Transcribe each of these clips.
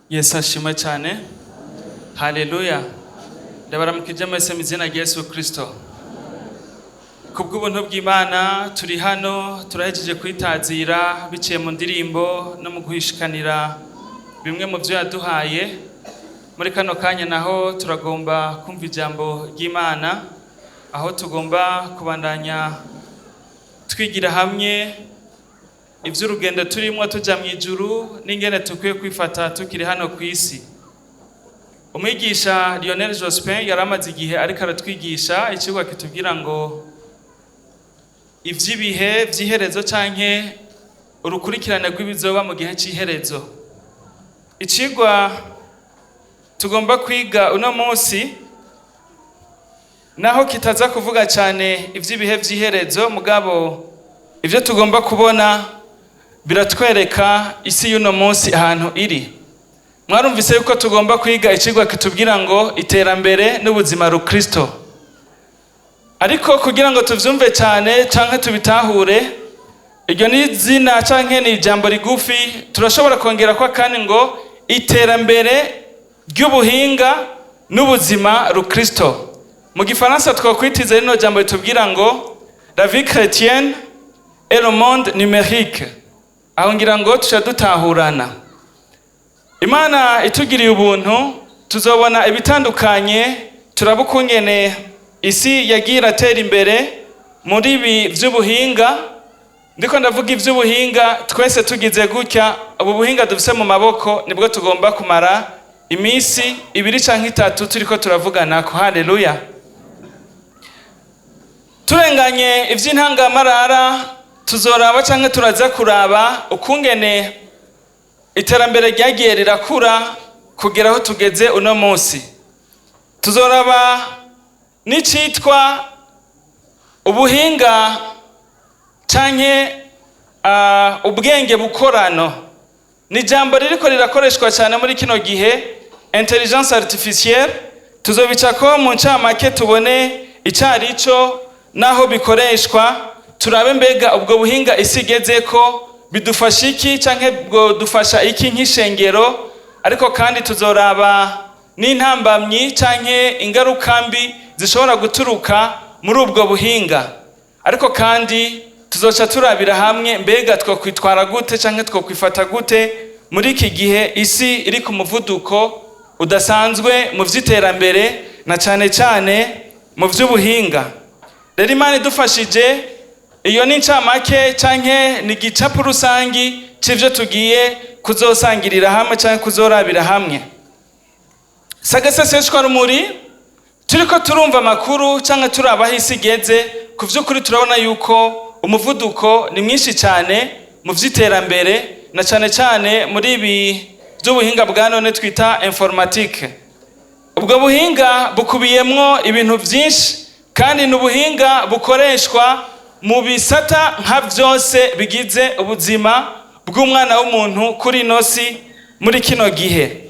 Yesu ashimwe cyane. Haleluya! Ndabaramukije mwese mu izina rya Yesu Kristo. Kubw'ubuntu bw'Imana turi hano, turahejeje kwitazira biciye mu ndirimbo no mu guhishikanira bimwe mu byo yaduhaye. Muri kano kanya naho turagomba kumva ijambo ry'Imana, aho tugomba kubandanya twigira hamwe iby'urugendo turimo tujya mu ijuru n'ingene dukwiye kwifata tukiri hano ku isi. Umwigisha Lionel Jospin yari amaze igihe ariko aratwigisha ikigwa kitubwira ngo iby'ibihe by'iherezo canke urukurikirane rw'ibizoba mu gihe cy'iherezo. Ikigwa tugomba kwiga uno munsi, naho kitaza kuvuga cyane iby'ibihe by'iherezo, mugabo ibyo tugomba kubona biratwereka isi y'uno munsi ahantu iri. Mwarumvise yuko tugomba kwiga ikigwa kitubwira ngo iterambere n'ubuzima rukristo. Ariko kugira ngo tuvyumve cyane canke tubitahure, iryo ni izina canke ni ijambo rigufi, turashobora kongera ko akandi ngo iterambere ry'ubuhinga n'ubuzima rukristo. Mu gifaransa twakwitiza rino jambo ritubwira ngo la vie chrétienne et le monde numérique. Aho ngira ngo tuca dutahurana. Imana itugiriye ubuntu tuzobona ibitandukanye, turaba ukungene isi yagiye iratera imbere muri ibi by'ubuhinga. Ndiko ndavuga iby'ubuhinga, twese tugize gutya, ubu buhinga dufise mu maboko nibwo tugomba kumara iminsi 2 canke 3 turiko turavuganako. Haleluya! Turenganye ivy'intangamarara, tuzoraba canke turaza kuraba ukungene iterambere ryagiye rirakura kugera aho tugeze uno munsi. Tuzoraba n'icitwa ubuhinga canke ubwenge bukorano. Ni ijambo ririko rirakoreshwa cyane muri kino gihe, intelligence artificielle. Tuzobicako mu ncamake, tubone icarico n'aho bikoreshwa, turabe mbega ubwo buhinga isi igezeko bidufasha iki canke bwodufasha iki nk'ishengero. Ariko kandi tuzoraba n'intambamyi canke ingaruka mbi zishobora guturuka muri ubwo buhinga. Ariko kandi tuzoca turabira hamwe mbega twokwitwara gute canke twokwifata gute muri iki gihe isi iri ku muvuduko udasanzwe mu vy'iterambere na cane cane mu vy'ubuhinga. Rero Imana idufashije, iyo ni incamake canke ni igicapu rusangi c'ivyo tugiye kuzosangirira hamwe canke kuzorabira hamwe. Sagaseseshwa rumuri, turiko turumva amakuru canke turaba aho isi igeze, ku vy'ukuri turabona yuko umuvuduko ni mwinshi cyane mu vy'iterambere na cane cane muri ibi by'ubuhinga bwa none twita informatique. Ubwo buhinga bukubiyemwo ibintu vyinshi, kandi ni ubuhinga bukoreshwa mu bisata nka vyose bigize ubuzima bw'umwana w'umuntu kuri ino si muri kino gihe.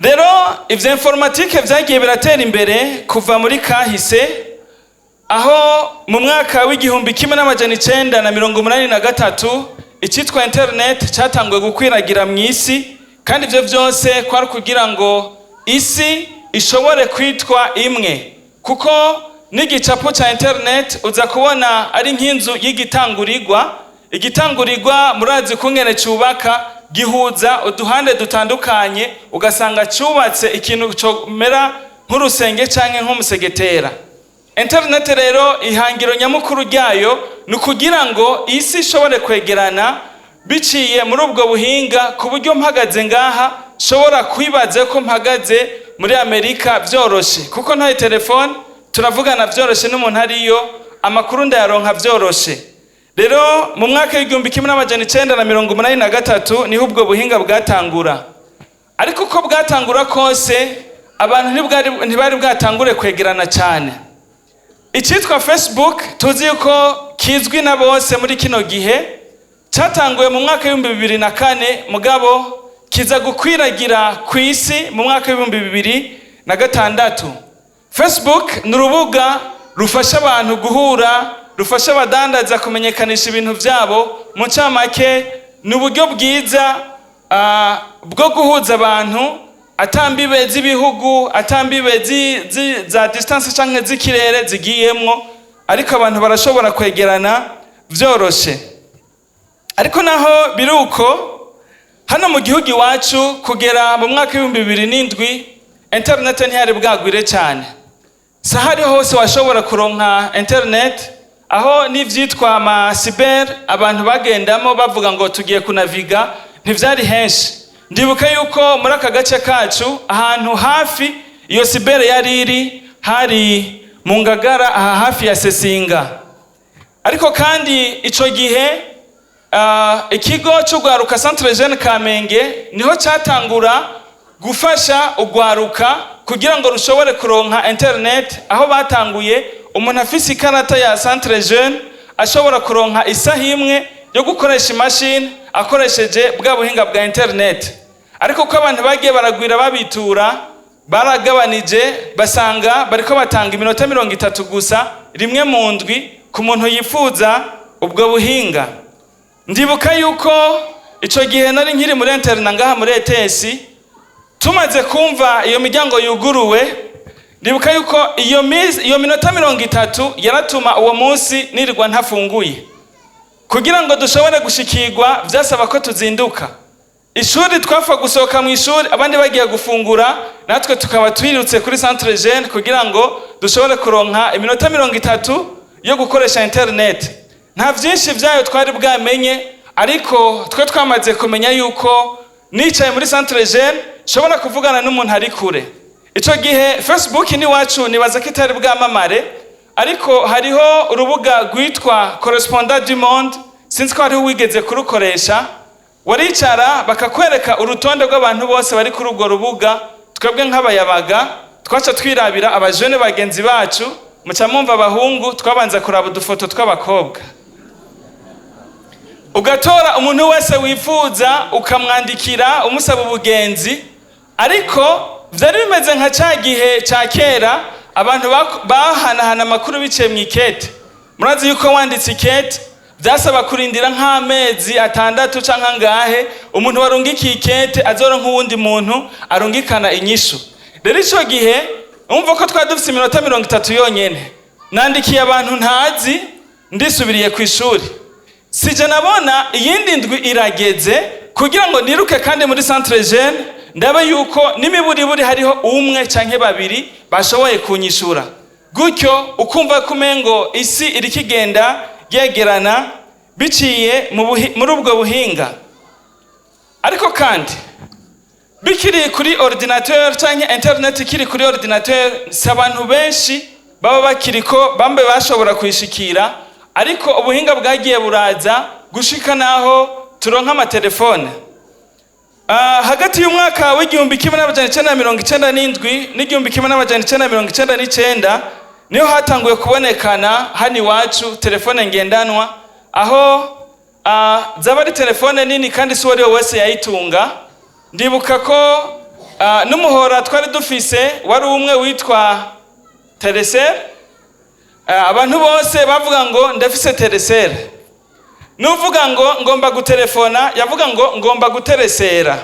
Rero ivyo informatique vyagiye biratera imbere kuva muri kahise, aho mu mwaka w'1983 icitwa internet cyatanguye gukwiragira mu isi. Kandi ivyo vyose kwari kugira ngo isi ishobore kwitwa imwe, kuko n'igicapo ca internet uza kubona ari nk'inzu y'igitangurirwa. Igitangurirwa murazi kungene cubaka, gihuza uduhande dutandukanye, ugasanga cubatse ikintu comera nk'urusenge canke nk'umusegetera. Internet rero ihangiro nyamukuru ryayo ni ukugira ngo isi ishobore kwegerana biciye muri ubwo buhinga, ku buryo mpagaze ngaha nshobora kwibaza ko mpagaze muri Amerika vyoroshe, kuko ntaye telefone turavugana vyoroshe n'umuntu ariyo, amakuru ndayaronka vyoroshe. Rero mu mwaka w'1983 niho ubwo buhinga bwatangura. Ariko uko bwatangura kose, abantu ntibari bwatangure kwegerana cyane. Icitwa Facebook tuzi yuko kizwi na bose muri kino gihe, cyatanguye mu mwaka w'2004, mugabo kiza gukwiragira ku isi mu mwaka w'2006. Facebook ni urubuga rufasha abantu guhura, rufasha abadandaza kumenyekanisha ibintu byabo. Mu ncamake ni uburyo bwiza. bwo guhuza abantu ata mbibe z'ibihugu, ata mbibe za distance canke z'ikirere zigiyemwo, ariko abantu barashobora kwegerana vyoroshe. Ariko naho biruko, hano mu gihugu iwacu kugera mu mwaka w'2007 internet ntiyari bwagwire cyane. Si ahari hose washobora kuronka internet, aho n'ivyitwa ama cyber abantu bagendamo bavuga ngo tugiye kunaviga ntivyari henshi. Ndibuka yuko muri aka gace kacu ahantu hafi iyo cyber yari iri hari mu Ngagara, aha hafi ya Sesinga. Ariko kandi ico gihe ikigo c'ugwaruka Centre Jeune Kamenge niho cyatangura gufasha ugwaruka kugira ngo rushobore kuronka internet, aho batanguye umuntu afise ikarata ya Centre Jeune ashobora kuronka isaha imwe yo gukoresha imashini akoresheje bwa buhinga bwa internet. Ariko ko abantu bagiye baragwira babitura, baragabanije, basanga bariko batanga iminota 30 gusa rimwe mu ndwi ku muntu yifuza ubwo buhinga. Ndibuka yuko ico gihe nari nkiri muri internat ngaha muri ETS. Tumaze kumva iyo miryango yuguruwe, ndibuka yuko iyo minota 30 yaratuma uwo munsi nirirwa ntafunguye. Kugira ngo dushobore gushikirwa vyasaba ko tuzinduka ishuri. Twapfa gusohoka mu ishuri abandi bagiye gufungura, natwe tukaba twirutse kuri Centre Jeune kugira ngo dushobore kuronka iminota 30 yo gukoresha internet. Nta vyinshi vyayo twari bwamenye, ariko twe twamaze kumenya yuko nicaye muri Centre Jeune nshobora kuvugana n'umuntu ari kure. Ico gihe Facebook n'iwacu nibaza ko itari bwamamare, ariko hariho urubuga rwitwa Correspondant du Monde, sinzi ko hariho uwigeze kurukoresha. Waricara bakakwereka urutonde rw'abantu bose bari kuri urwo rubuga. Twebwe nk'abayabaga twaca twirabira abajene bagenzi bacu, muca mwumva abahungu twabanza kuraba udufoto tw'abakobwa. Ugatora umuntu wese wifuza, ukamwandikira umusaba ubugenzi. Ariko vyari bimeze nka ca gihe ca kera abantu bahanahana amakuru biciye mu ikete. Murazi yuko wanditse ikete vyasaba kurindira nk'amezi 6 canke angahe, umuntu warungikiye ikete azoronka uwundi muntu arungikana inyishu. Rero ico gihe umva ko twari dufise iminota 30 yonyene, nandikiye abantu ntazi, ndisubiriye ku ishuri, sije nabona iyindi ndwi irageze kugira ngo niruke kandi muri Centre Jeune ndabe yuko n'imiburiburi hariho umwe canke babiri bashoboye kunyishura. Gutyo ukumva ko umengo isi iriko igenda yegerana biciye muri ubwo buhinga. Ariko kandi bikiri kuri ordinateur canke internet ikiri kuri ordinateur, si abantu benshi baba bakiriko bambe bashobora kuyishikira. Ariko ubuhinga bwagiye buraza gushika naho turonka amatelefone. Hagati y'umwaka w'1997 n'1999 niho hatanguye kubonekana hano iwacu telefone ngendanwa, aho zaba ari telefone nini kandi si uwo ari we wese yayitunga. Ndibuka ko n'umuhora twari dufise wari umwe witwa Telecel. Abantu bose bavuga ngo ndafise Telecel, nuvuga ngo ngomba gutelefona yavuga ngo ngomba guteresera.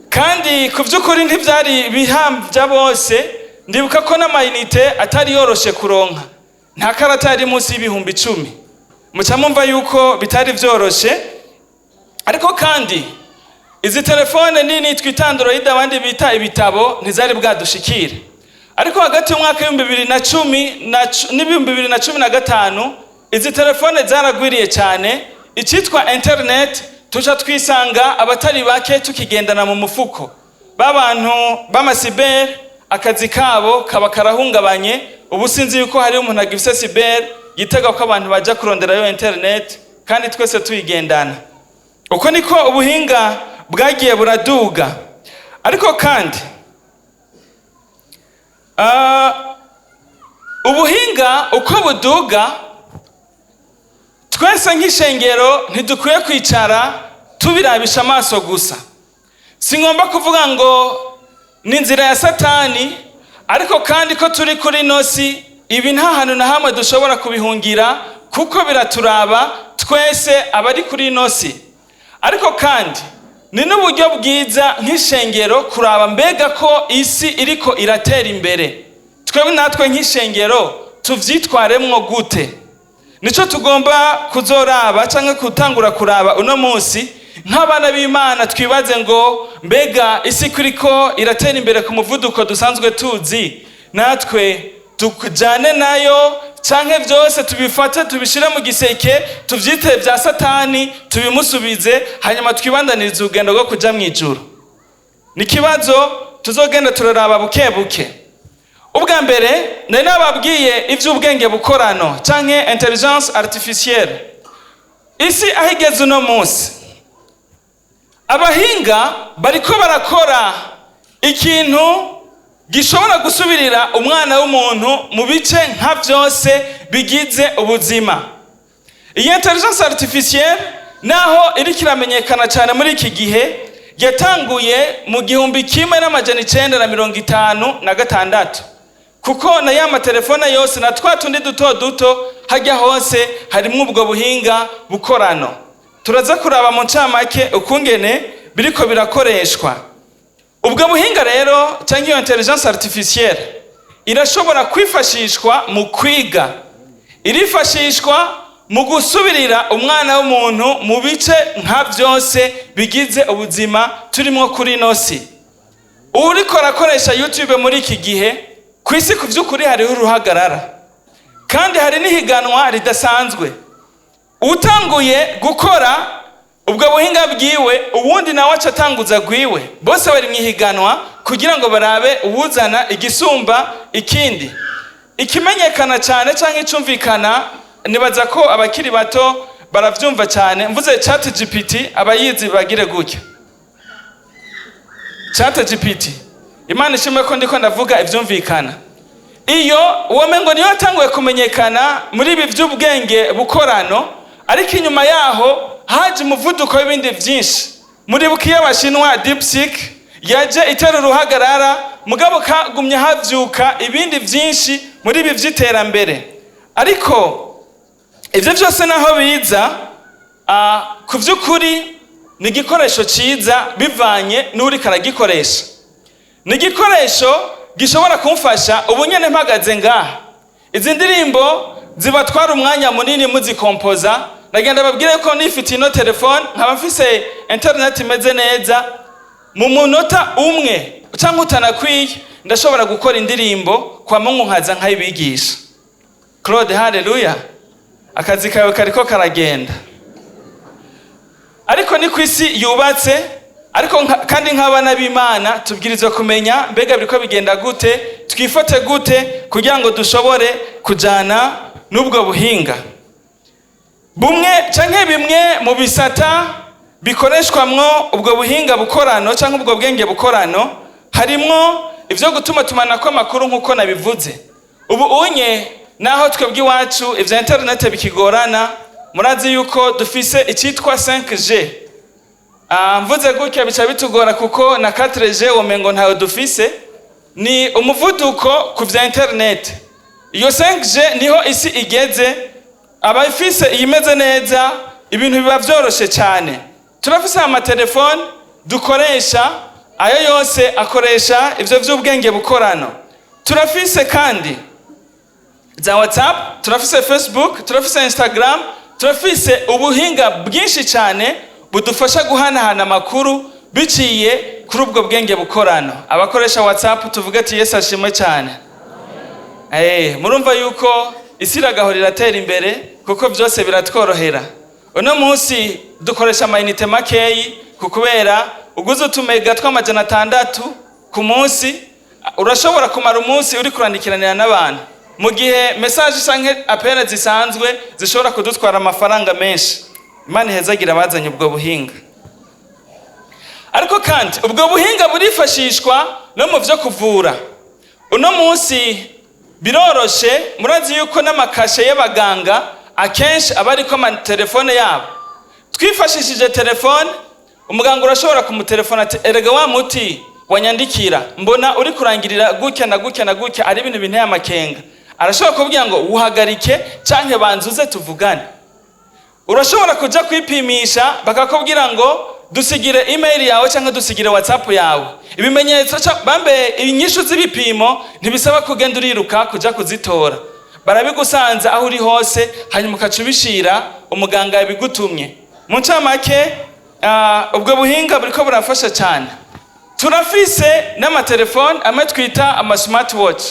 Kandi ku by'ukuri ntibyari bihambya bose. Ndibuka ko n'amayinite atari yoroshe kuronka, nta karata yari munsi y'10,000. Muca mumva yuko bitari byoroshe. Ariko kandi izi telefone nini twita Android, abandi bita ibitabo, ntizari bwadushikire. Ariko hagati y'umwaka w'2010 n'2015 izi telefone zaragwiriye cyane. Icyitwa internet tuca twisanga abatari bake tukigendana mu mufuko. B'abantu b'ama cyber akazi kabo kaba karahungabanye. Ubu sinzi yuko hariho umuntu agifise cyber yitega ko abantu baja kuronderayo internet kandi twese tuyigendana. Uko niko ubuhinga bwagiye buraduga. Ariko kandi ubuhinga uko buduga, twese nk'ishengero ntidukwiye kwicara tubirabisha amaso gusa. Singomba kuvuga ngo ni inzira ya Satani, ariko kandi ko turi kuri nosi, ibi nta hantu na hamwe dushobora kubihungira kuko biraturaba twese abari kuri ino si. Ariko kandi Ni n'uburyo bwiza nk'ishengero kuraba mbega ko isi iriko iratera imbere, twebwe natwe nk'ishengero tuvyitwaremwo gute? Nico tugomba kuzoraba canke gutangura kuraba uno munsi nk'abana b'Imana. Twibaze ngo mbega isi kuriko iratera imbere ku muvuduko dusanzwe tuzi, natwe tujane nayo, canke vyose tubifate tubishire mu giseke, tuvyite vya Satani, tubimusubize, hanyuma twibandanirize urugendo rwo kuja mw'ijuru? Ni ikibazo tuzogenda turaraba buke buke. Ubwa mbere nari nababwiye ivy'ubwenge bukorano canke intelligence artificielle. Isi aho igeze uno munsi, abahinga bariko barakora ikintu gishobora gusubirira umwana w'umuntu mu bice nka vyose bigize ubuzima. Iyi intelligence artificielle, naho iriko iramenyekana cyane muri iki gihe, yatanguye mu 1956, kuko na ya matelefone yose na twa tundi duto duto hajya hose harimwo ubwo buhinga bukorano. Turaza kuraba mu ncamake ukungene biriko birakoreshwa. Ubwo buhinga rero cyangwa iyo intelligence artificielle irashobora kwifashishwa mu kwiga, irifashishwa mu gusubirira umwana w'umuntu mu bice nka byose bigize ubuzima turimo kuri ino si. Uriko arakoresha YouTube muri iki gihe, ku isi ku by'ukuri hariho uruhagarara kandi hari n'ihiganwa ridasanzwe. Utanguye gukora ubwo buhinga bwiwe, uwundi nawe aca atanguza gwiwe. Bose bari mu ihiganwa kugira ngo barabe uwuzana igisumba ikindi. Ikimenyekana cyane cyangwa icumvikana, nibaza ko abakiri bato baravyumva cyane, mvuze Chat GPT, abayizi bagire gutya. Chat GPT, Imana ishimwe ko ndiko ndavuga ivyumvikana. Iyo uwo mengo niyo yatanguye kumenyekana muri ibi by'ubwenge bukorano, ariko inyuma yaho haje umuvuduko w'ibindi byinshi. Muribuka iyo Abashinwa DeepSeek yaje itera uruhagarara, mugabo kagumye havyuka ibindi byinshi muri ibi by'iterambere. Ariko ivyo byose naho biza, ku by'ukuri ni igikoresho cyiza bivanye n'uriko aragikoresha. Ni igikoresho gishobora kumfasha ubu nyene mpagaze ngaha. Izi ndirimbo zibatwara umwanya munini muzikompoza, nagenda babwire ko nifite ino telefone, nkaba mfise internet imeze neza, mu munota umwe cyangwa utanakwiye ndashobora gukora indirimbo kwa Mungu nkaza nkayibigisha. Claude, haleluya, akazi kawe kariko karagenda. Ariko ni ku isi yubatse. Ariko kandi nk'abana b'Imana tubwirizwa kumenya mbega biriko bigenda gute, twifate gute kugira ngo dushobore kujana n'ubwo buhinga. Bumwe canke bimwe mu bisata bikoreshwamwo ubwo buhinga bukorano canke ubwo bwenge bukorano, harimwo ivyo gutuma tumanako amakuru nk'uko nabivuze. Ubu unye naho twebwe iwacu ivya internet bikigorana, murazi yuko dufise icitwa 5G. Mvuze gutya bica bitugora kuko na 4G womengo ntayo dufise. Ni umuvuduko ku vya internet. Iyo 5G niho isi igeze. Abafise iyimeze neza, ibintu biba vyoroshe cyane. Turafise amatelefone dukoresha, ayo yose akoresha ivyo vy'ubwenge bukorano. Turafise kandi za WhatsApp, turafise Facebook, turafise Instagram, turafise ubuhinga bwinshi cyane budufasha guhanahana amakuru biciye kuri ubwo bwenge bukorano. Abakoresha WhatsApp tuvuge ati Yesu ashimwe cyane. Murumva yuko isi iragahora iratera imbere, kuko byose biratworohera. Uno munsi dukoresha amayinite makeyi, kubera uguze utumega tw'600 ku munsi urashobora kumara umunsi uri kurandikiranira n'abantu, mu gihe message canke appel zisanzwe zishobora kudutwara amafaranga menshi. Imana ihezagira abazanye ubwo buhinga. Ariko kandi ubwo buhinga burifashishwa no mu vyo kuvura. Uno munsi biroroshe, murazi yuko n'amakashe y'abaganga akenshi aba ariko amatelefone yabo. Twifashishije telefone, umuganga urashobora kumutelefona ati: "Erega wa muti wanyandikira mbona uri kurangirira gutya na gutya na gutya, ari ibintu binteye amakenga." Arashobora kubwira ngo wuhagarike canke banzuze tuvugane. Urashobora kuja kwipimisha bakakubwira ngo Dusigire email yawe cyangwa dusigire WhatsApp yawe. Ibimenyetso bambe inyishu z'ibipimo ntibisaba kugenda uriruka kuja kuzitora, barabigusanza aho uri hose, hanyuma ukaca ubishira umuganga yabigutumye. Mu ncamake, ubwo buhinga buriko burafasha cyane. Turafise n'amatelefone amwe twita ama smartwatch.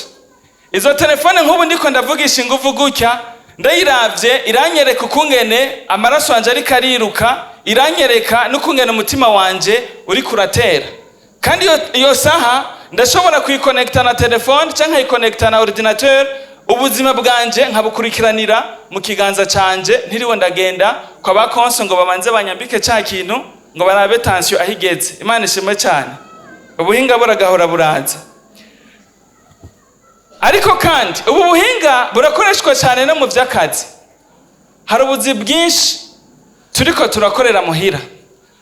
Izo telefone, nk'ubu ndiko ndavugisha inguvu gutya, ndayiravye iranyereka ukungene amaraso wanje ariko ariruka, iranyereka n'ukungene umutima wanje uriko uratera. Kandi iyo saha ndashobora kuyikonekita na telefone canke nkayikonekita na ordinateur, ubuzima bwanje nkabukurikiranira mu kiganza canje, ntiriwe ndagenda kwa ba konso ngo babanze banyambike ca kintu ngo barabe tension aho igeze. Imana ishimwe cyane, ubuhinga buragahora buraza. Ariko kandi ubu buhinga burakoreshwa cyane no mu by'akazi. Hari ubuzi bwinshi turiko turakorera muhira.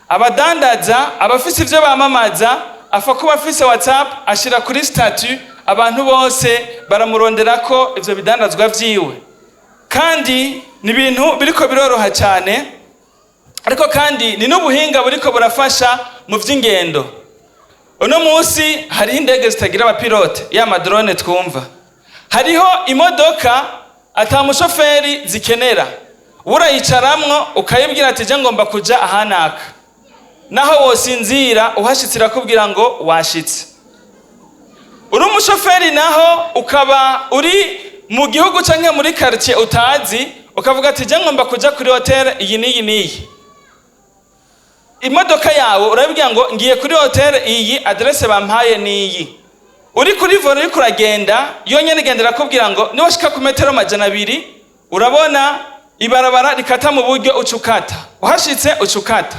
Abadandaza, abafise ivyo bamamaza, afa kuba afise WhatsApp, ashira kuri statut, abantu bose baramuronderako ivyo bidandazwa vyiwe, kandi ni ibintu biriko biroroha cyane. Ariko kandi ni n'ubuhinga buriko burafasha mu vy'ingendo. Uno munsi hariho indege zitagira abapilote, ya ma drone twumva. Hariho imodoka ata mushoferi zikenera, urayicaramwo ukayibwira ati: "Je ngomba kuja ahanaka." Naho wosinzira, uhashitse irakubwira ngo washitse. Uri umushoferi naho ukaba uri mu gihugu canke muri quartier utazi, ukavuga ati: "Je ngomba kuja kuri hotel iyi n'iyi n'iyi." Imodoka yawe urabibwira ngo: "Ngiye kuri hotel iyi, adresse bampaye niyi." Uri kuri volant, uriko uragenda, yonyene igenda irakubwira ngo: "Niwashika ku metero 200 urabona ibarabara rikata mu buryo, uca ukata." Uhashitse uca ukata.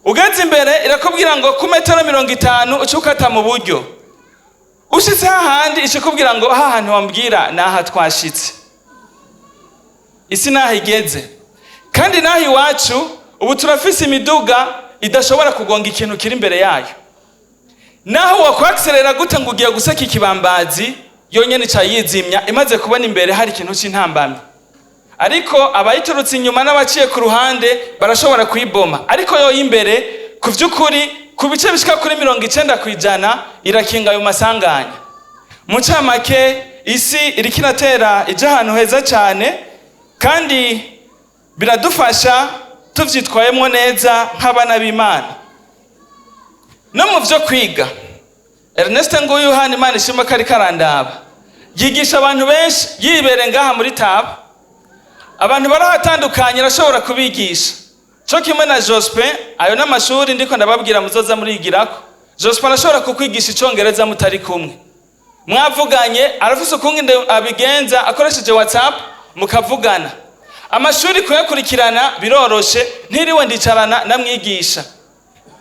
Ugeze imbere irakubwira ngo: "Ku metero 50 uca ukata mu buryo." Ushitse hahandi ikikubwira ngo: "Hahantu wambwira naha twashitse." Isi naho igeze. Kandi naho iwacu ubu turafise imiduga idashobora kugonga ikintu kiri imbere yayo. Naho wakwakiserera gute ngo ugiye guseka ikibambazi, yonyene ica yizimya imaze kubona imbere hari ikintu c'intambamyi. Ariko abayiturutse inyuma n'abaciye ku ruhande barashobora kuyiboma, ariko yo imbere ku vy'ukuri ku bice bishika kuri 90% irakinga ayo masanganya. Mu ncamake, isi iriko iratera ija ahantu heza cyane, kandi biradufasha tuvyitwayemwo neza nk'abana b'Imana. No mu vyo kwiga, Ernest nguyu hano, Imana ishimwe ko ariko arandaba, yigisha abantu benshi yibere ngaha muri Taba. Abantu barahatandukanye arashobora kubigisha, co kimwe na Jospin. Ayo n'amashuri ndiko ndababwira muzoza murigirako. Jospin arashobora kukwigisha icongereza mutari kumwe, mwavuganye. Arafise ukungene abigenza akoresheje WhatsApp, mukavugana. Amashuri kuyakurikirana biroroshe, ntiriwe ndicarana namwigisha.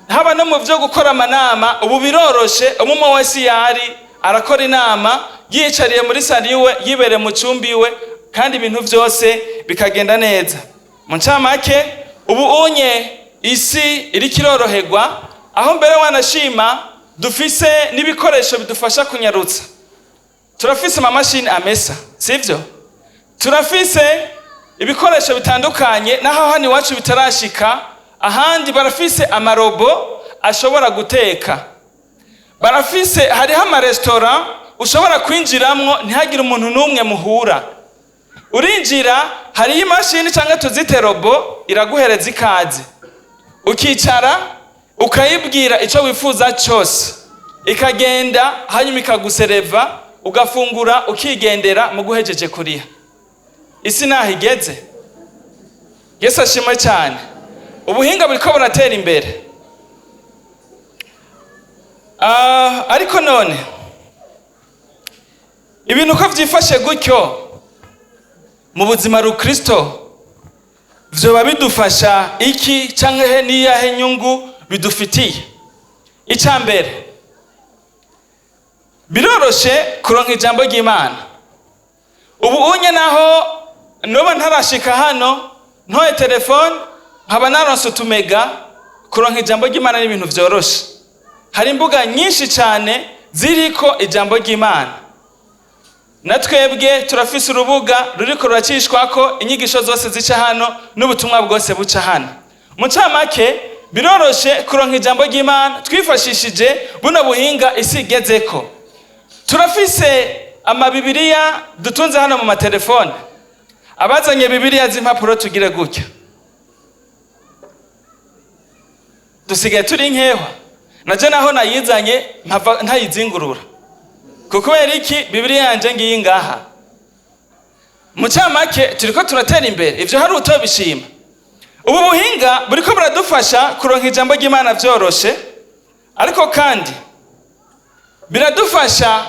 Haba no mu byo gukora amanama, ubu biroroshe. Umwe wese yari arakora inama yicariye muri salle iwe, yibereye mu cumbi iwe, kandi ibintu byose bikagenda neza. Mu ncamake, ubu unye isi iriko iroroherwa, aho mbere wanashima dufise n'ibikoresho bidufasha kunyarutsa. Turafise amamashini amesa, sivyo? Turafise ibikoresho bitandukanye. Naho hano iwacu bitarashika, ahandi barafise ama robot ashobora guteka. Barafise, hariho amaresitora ushobora kwinjiramwo ntihagire umuntu n'umwe muhura. Urinjira, hariyo imashini cyangwa tuzite robot, iraguhereza ikaze, ukicara, ukayibwira icyo wifuza cyose, ikagenda hanyuma ikagusereva, ugafungura, ukigendera mu guhejeje kuriha. Isi naho igeze. Yesu ashimwe cyane, ubuhinga buriko buratera imbere. Ariko none ibintu uko vyifashe gutyo mu buzima rukristo, vyoba bidufasha iki, canke he niyahe nyungu bidufitiye? Ica mbere, biroroshe kuronka ijambo ry'Imana. Ubu unye naho noba ntarashika hano, ntoye telefone nkaba naronse utumega, kuronka ijambo ry'Imana ni ibintu vyoroshe. Hari imbuga nyinshi cyane ziriko ijambo ry'Imana. Na twebwe turafise urubuga ruriko ruracishwako inyigisho zose zica hano n'ubutumwa bwose buca hano. Mu ncamake, Biroroshe kuronka ijambo ry'Imana twifashishije buno buhinga isi igezeko. Turafise amabibiriya dutunze hano mu matelefone. Abazanye bibiriya z'impapuro tugire gutya, dusigaye turi nkewa. Naje naho nayizanye mpava ntayizingurura, kubera iki? Bibiriya yanje ngiyi ngaha. Mu camake, turiko turatera imbere, ivyo hari utobishima. Ubu buhinga buriko buradufasha kuronka ijambo ry'Imana vyoroshe, ariko kandi biradufasha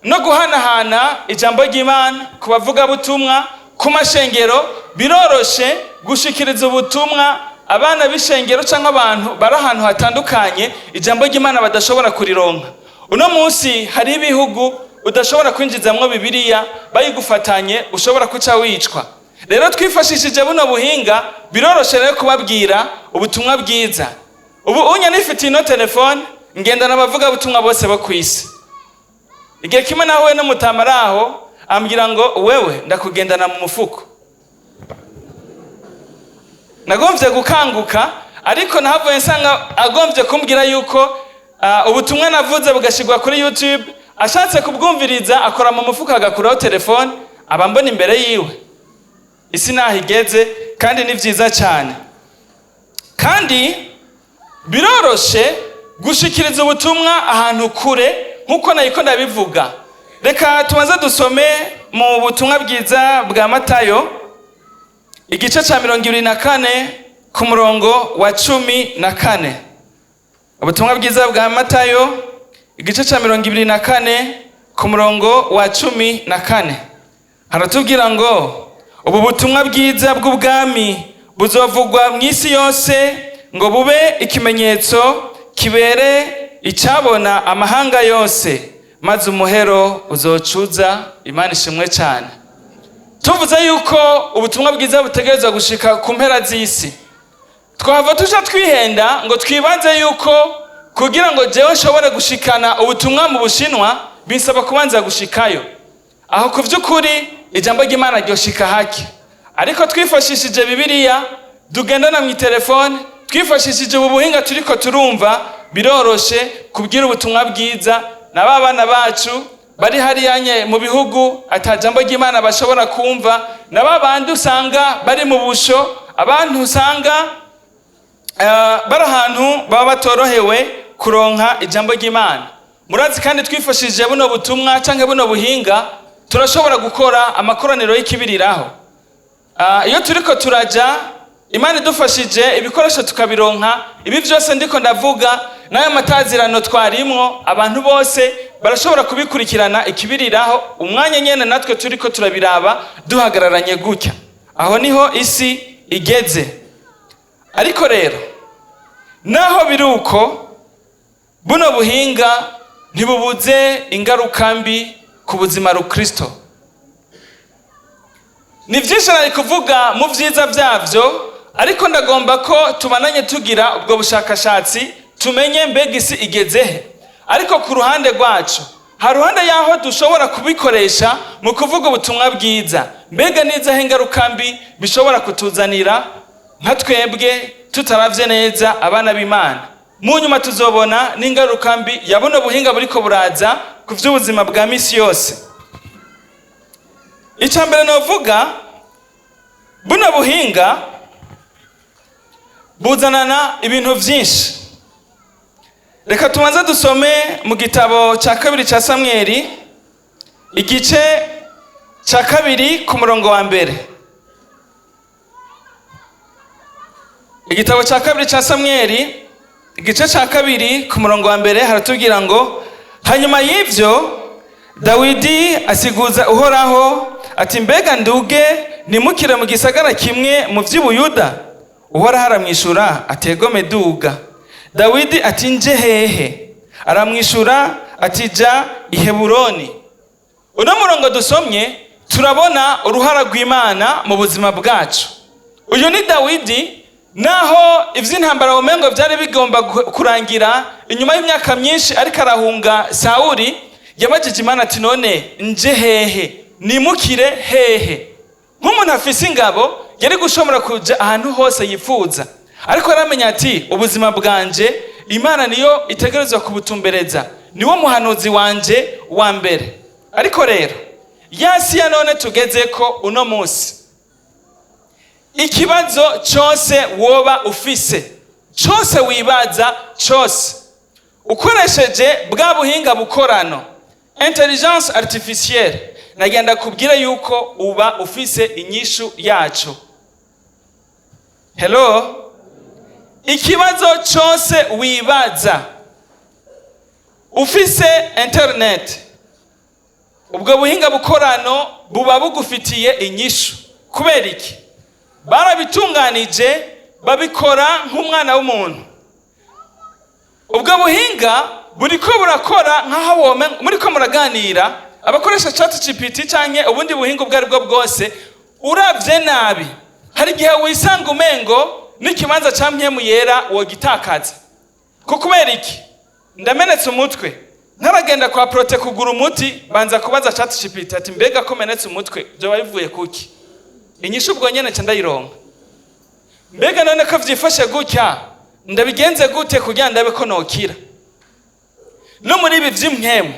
no guhanahana ijambo ry'Imana ku bavugabutumwa, ku mashengero. Biroroshe gushikiriza ubutumwa abana b'ishengero cyangwa abantu bari ahantu hatandukanye ijambo ry'Imana badashobora kurironka. Uno munsi hari ibihugu udashobora kwinjizamwo Bibiliya, bayigufatanye ushobora kuca wicwa. Rero twifashishije buno buhinga, biroroshe rero kubabwira ubutumwa bwiza. Ubu unya nifitiye ino telefone, ngendana abavugabutumwa bose bo ku isi. Igihe kimwe nahuye n'umutama ari aho, ambwira ngo: "Wewe, ndakugendana mu mufuko." Nagombye gukanguka, ariko nahavuye nsanga agombye kumbwira yuko ubutumwa navuze bugashyirwa kuri YouTube, ashatse kubwumviriza akora mu mufuka agakuraho telefone, aba mbona imbere yiwe. Isi naho igeze, kandi ni byiza cyane. Kandi biroroshe gushikiriza ubutumwa ahantu kure, nk'uko nayiko ndabivuga. Reka tubanze dusome mu butumwa bwiza bwa Matayo, igice cya 24, ku murongo wa 14. Ubutumwa bwiza bwa Matayo, igice cya 24, ku murongo wa 14, haratubwira ngo: "Ubu butumwa bwiza bw'ubwami buzovugwa mu isi yose ngo bube ikimenyetso kibere icyabona amahanga yose, maze umuhero uzocuza." Imana ishimwe cyane. Tuvuze yuko ubutumwa bwiza butegerezwa gushika ku mpera z'isi, twahava tuja twihenda ngo twibanze yuko kugira ngo jewe nshobore gushikana ubutumwa mu Bushinwa binsaba kubanza gushikayo. Aho ku by'ukuri ijambo ry'Imana ryoshika hake, ariko twifashishije Bibiliya dugendana mu telefone, twifashishije ubu buhinga turiko turumva, biroroshe kubwira ubutumwa bwiza na ba bana bacu bari hariya nye mu bihugu ata jambo ry'Imana bashobora kumva, na ba bandi usanga bari mu busho, abantu usanga bari ahantu baba batorohewe kuronka ijambo ry'Imana. Murazi kandi twifashishije buno butumwa cyangwa buno buhinga, turashobora gukora amakoraniro y'ikibiriraho. Iyo turiko turaja, Imana idufashije ibikoresho tukabironka, ibi byose ndiko ndavuga n'ayo matazirano twarimwo, abantu bose barashobora kubikurikirana ikibiriraho umwanya nyene natwe turiko turabiraba duhagararanye gutya. Aho niho isi igeze. Ariko rero naho biri uko, buno buhinga ntibubuze ingaruka mbi ku buzima rukristo. Ni byinshi nari kuvuga mu byiza byabyo, ariko ndagomba ko tubananye tugira ubwo bushakashatsi, tumenye mbega isi igeze he. Ariko ku ruhande rwacu, hari ruhande y'aho dushobora kubikoresha mu kuvuga ubutumwa bwiza, mbega n'izaho ingaruka mbi bishobora kutuzanira nka twebwe tutaravye neza abana b'Imana? Mu nyuma tuzobona n'ingaruka mbi ya buno buhinga buriko buraza ku vy'ubuzima bwa misi yose. Icya mbere novuga, buno buhinga buzanana ibintu vyinshi. Reka tubanze dusome mu gitabo cya kabiri cya Samweli, igice cya 2, ku murongo wa 1. Igitabo cya kabiri cya Samweli, igice cya 2, ku murongo wa 1, haratubwira ngo: "Hanyuma y'ibyo Dawidi asiguza Uhoraho ati: 'Mbega nduge nimukire mu gisagara kimwe mu by'Ubuyuda?' Uhoraho aramwishura ati: 'Egome, duga.' Dawidi ati: 'Nje hehe?' Aramwishura ati: 'Ja i Heburoni.'" Uno murongo dusomye, turabona uruhara rw'Imana mu buzima bwacu. Uyu ni Dawidi, naho ivy'intambara womengo byari bigomba kurangira inyuma y'imyaka myinshi ariko arahunga Sawuli, yabajije Imana ati: "None nje hehe? Nimukire hehe?" Nk'umuntu afise ingabo, yari gushobora kuja ahantu hose yifuza. Ariko aramenya ati ubuzima bwanje Imana niyo itegerezwa kubutumbereza, niwo muhanuzi wanje wa mbere. Ariko rero yasi ya none tugeze ko uno munsi, ikibazo cyose woba ufise, cyose wibaza cyose, ukoresheje bwa buhinga bukorano intelligence artificielle, nagenda kubwira yuko uba ufise inyishu yacu. Hello, ikibazo cyose wibaza ufise internet, ubwo buhinga bukorano buba bugufitiye inyishu. Kubera iki? Barabitunganije, babikora nk'umwana w'umuntu. Ubwo buhinga buriko burakora nk'aho wome muriko muraganira. Abakoresha ChatGPT canke ubundi buhinga ubwo aribwo bwose, uravye nabi hari igihe wisanga umengo n'ikibanza ca Mpwemu Yera wogitakaza. Ko kubera iki? Ndamenetse umutwe, ntaragenda kwa prote kugura umuti, banza kubaza ChatGPT ati mbega ko menetse umutwe byoba bivuye kuki? Inyishu ubwo nyene nca ndayironka. Mbega none ko vyifashe gutya, ndabigenze gute kugira ndabe ko nokira? No muri ibi vy'impwemu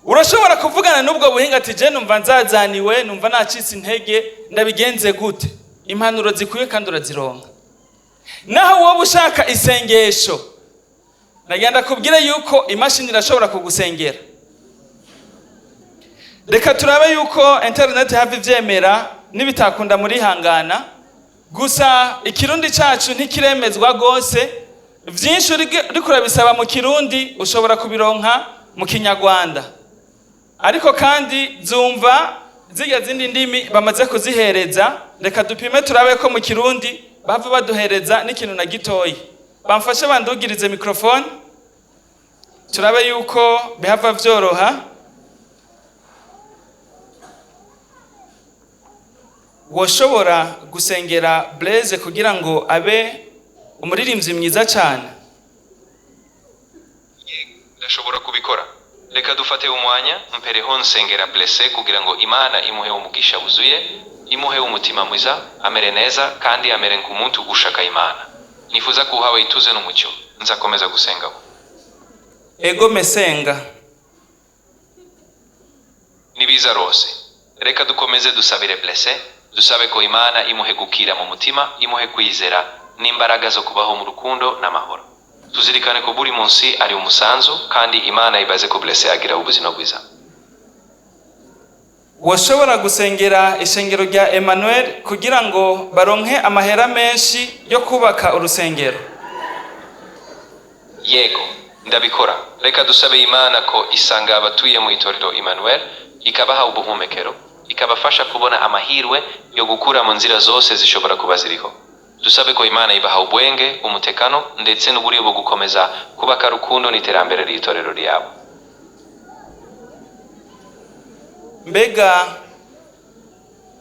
urashobora kuvugana n'ubwo buhinga ati je numva nzazaniwe, numva nacitse intege, ndabigenze gute? Impanuro zikwiye kandi urazironka. Naho wowe ushaka isengesho, nagenda kubwira yuko imashini irashobora kugusengera. Reka turabe yuko internet hafi ivyemera, nibitakunda murihangana. Gusa ikirundi cacu ntikiremezwa gose, vyinshi uriko urabisaba mu kirundi ushobora kubironka mu kinyarwanda. Ariko kandi zumva zirya zindi ndimi bamaze kuzihereza. Reka dupime turabe ko mu kirundi bava baduhereza n'ikintu na gitoyi. Bamfashe bandugirize microphone, turabe yuko bihava vyoroha. Woshobora gusengera Blaise kugira ngo abe umuririmbyi mwiza cyane? Ndashobora kubikora. Reka dufate umwanya mpereho nsengera Blesse kugira ngo Imana imuhe umugisha wuzuye, imuhe umutima mwiza, amere neza kandi amere nk'umuntu ushaka Imana. Nifuza ko uhawe ituze n'umucyo. Nzakomeza gusenga. Ego mesenga. Nibiza rose. Reka dukomeze dusabire Blesse, dusabe ko Imana imuhe gukira mu mutima, imuhe kwizera n'imbaraga zo kubaho mu rukundo n'amahoro. Tuzirikane ko buri munsi ari umusanzu kandi Imana ibaze ko Blesse agira ubuzima bwiza. Woshobora gusengera ishengero rya Emmanuel kugira ngo baronke amahera menshi yo kubaka urusengero? Yego, ndabikora. Reka dusabe Imana ko isanga abatuye mu itorero Emmanuel, ikabaha ubuhumekero, ikabafasha kubona amahirwe yo gukura mu nzira zose zishobora kuba ziriho. Dusabe ko Imana ibaha ubwenge, umutekano ndetse n'uburyo bwo gukomeza kubaka rukundo n'iterambere ry'itorero ryabo. Mbega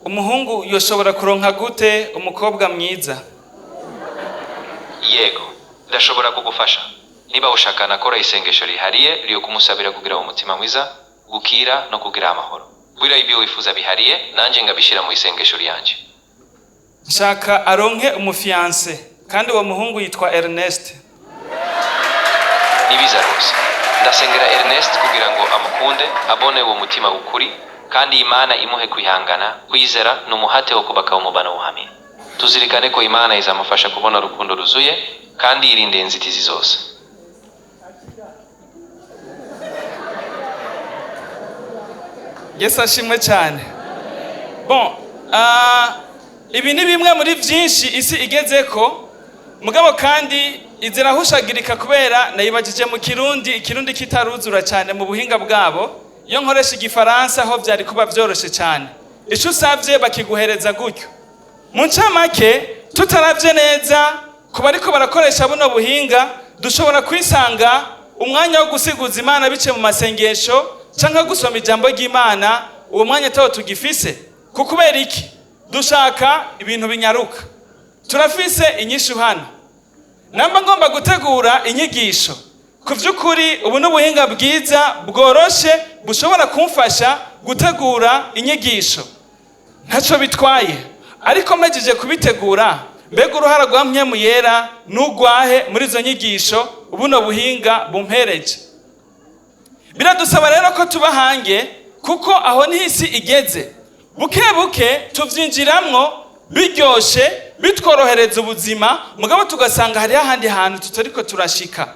umuhungu yoshobora kuronka gute umukobwa mwiza? Yego, ndashobora kugufasha. Niba ushaka nakora isengesho rihariye ryo kumusabira kugira umutima mwiza, gukira no kugira amahoro. Bwira ibyo wifuza bihariye, nanjye ngabishira mu isengesho ryanje. Nshaka aronke umufiance, kandi uwo muhungu yitwa Ernest. Nibiza rwose. Ndasengera Ernest kugira ngo amukunde, abone uwo mutima w'ukuri, kandi Imana imuhe kwihangana, kwizera n'umuhate wo kubaka umubano uhamye. Tuzirikane ko Imana izamufasha kubona urukundo ruzuye kandi irinde inzitizi zose. Yesu ashimwe cyane. Bon, ibi ni bimwe muri byinshi isi igezeko, mugabo kandi izirahushagirika kubera nayibajije mu kirundi, ikirundi kitaruzura cyane mu buhinga bwabo. Iyo nkoresha igifaransa ho byari kuba byoroshe cyane. Ico usavye bakiguhereza gutyo. Mu ncamake tutaravye neza ku bariko barakoresha buno buhinga, dushobora kwisanga umwanya wo gusiguza Imana bice mu masengesho canke gusoma ijambo ry'Imana, uwo mwanya tawo tugifise. Kukubera iki? Dushaka ibintu binyaruka. Turafise inyishu hano. Namba ngomba gutegura inyigisho, ku vy'ukuri ubu n'ubuhinga bwiza bworoshe bushobora kumfasha gutegura inyigisho. Ntaco bitwaye, ariko mpejeje kubitegura Mbega uruhara rwa Mpwemu Yera n'urwahe muri izo nyigisho buno buhinga bumpereje? Biradusaba rero ko tuba hange, kuko aho niho isi igeze. Buke buke tuvyinjiramwo biryoshe, bitworohereza ubuzima, mugabo tugasanga hariho ahandi hantu tutariko turashika,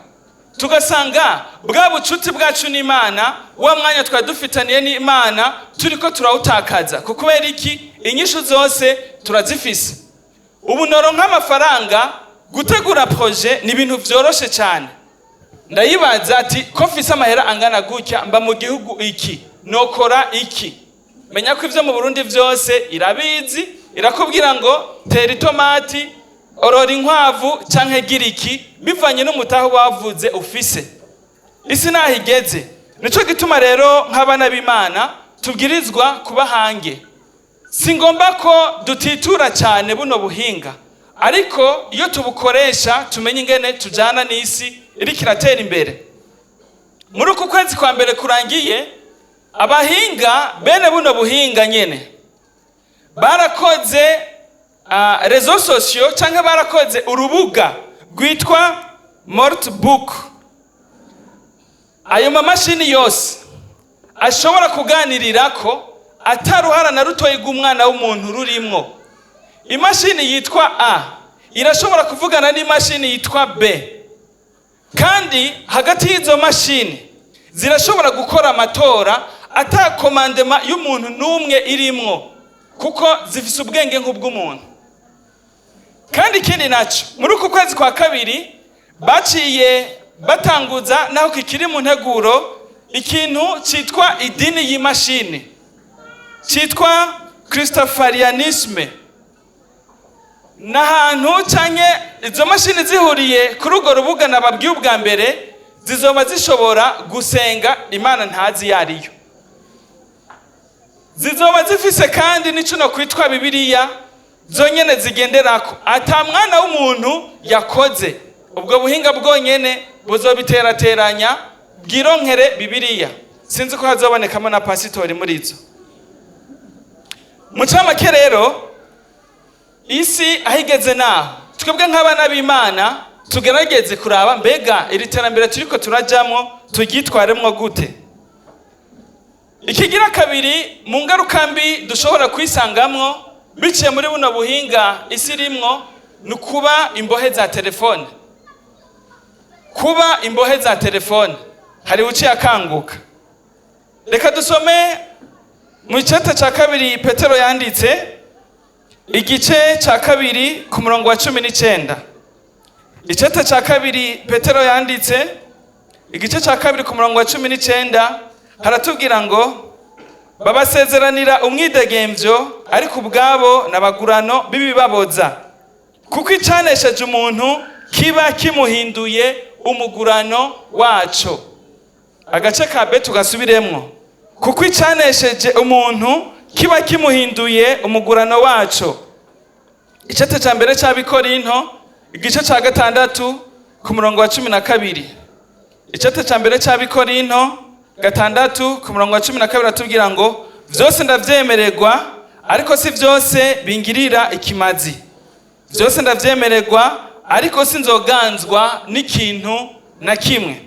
tugasanga bwa bucuti bwacu n'Imana, wa mwanya twari dufitaniye n'Imana, turiko turawutakaza. Kubera iki? Inyishu zose turazifise ubu. Noronka amafaranga, gutegura projet ni ibintu vyoroshe cyane. Ndayibaza ati: "Ko mfise amahera angana gutya, mba mu gihugu iki, nokora iki?" Menya ko ivyo mu Burundi vyose irabizi. Irakubwira ngo tera itomati, orora inkwavu canke gira iki, bivanye n'umutahe wavuze ufise. Isi naho igeze. Nico gituma rero nk'abana b'Imana tubwirizwa kuba hange. Si ngomba ko dutitura cyane buno buhinga, ariko iyo tubukoresha tumenye ingene tujana n'isi iriko iratera imbere. Muri uku kwezi kwa mbere kurangiye, abahinga bene buno buhinga nyene barakoze réseaux sociaux cyangwa barakoze urubuga rwitwa Moltbook. Ayo mamashini yose ashobora kuganirirako ataruhara na rutoyi rw'umwana w'umuntu rurimwo. Imashini yitwa A irashobora kuvugana n'imashini yitwa B, kandi hagati y'izo mashini zirashobora gukora amatora ata commandement y'umuntu n'umwe irimwo, kuko zifise ubwenge nk'ubw'umuntu. Kandi ikindi naco, muri uku kwezi kwa kabiri baciye batanguza, naho kikiri mu nteguro, ikintu cyitwa idini y'imashini, cyitwa Christofarianisme. N'ahantu canke izo mashini zihuriye kuri urwo rubuga nababwiye ubwa mbere, zizoba zishobora gusenga Imana ntazi iyo ariyo. Zizoba zifise kandi n'icuno kwitwa Bibiliya zonyene zigenderako, ata mwana w'umuntu yakoze. Ubwo buhinga bwonyene buzobiterateranya bwironkere Bibiliya. Sinzi ko hazobonekamo na pasitori muri izo. Mu camake rero, isi aho igeze naho, twebwe nk'abana b'Imana tugerageze kuraba mbega iri terambere turiko turajamwo turyitwaremwo gute. Ikigira kabiri, mu ngaruka mbi dushobora kwisangamwo biciye muri buno buhinga isi irimwo, ni ukuba imbohe za telefone. Kuba imbohe za telefone, hari uciye akanguka. Reka dusome mu icete cya kabiri Petero yanditse, igice cya kabiri ku murongo wa 19. Icete cya kabiri Petero yanditse, igice cya kabiri ku murongo wa 19, haratubwira ngo: "Babasezeranira umwidegemvyo, ariko ubwabo n'abagurano b'ibibaboza, kuko icanesheje umuntu kiba kimuhinduye umugurano waco." Agace ka B tugasubiremwo: "Kuko icanesheje umuntu kiba kimuhinduye umugurano waco." Icete ca mbere c'Abikorinto, igice ca gatandatu ku murongo wa 12. Icete ca mbere c'Abikorinto 6 ku murongo wa 12 atubwira ngo: "Vyose ndavyemererwa, ariko si vyose bingirira ikimazi. Vyose ndavyemererwa, ariko sinzoganzwa n'ikintu na kimwe."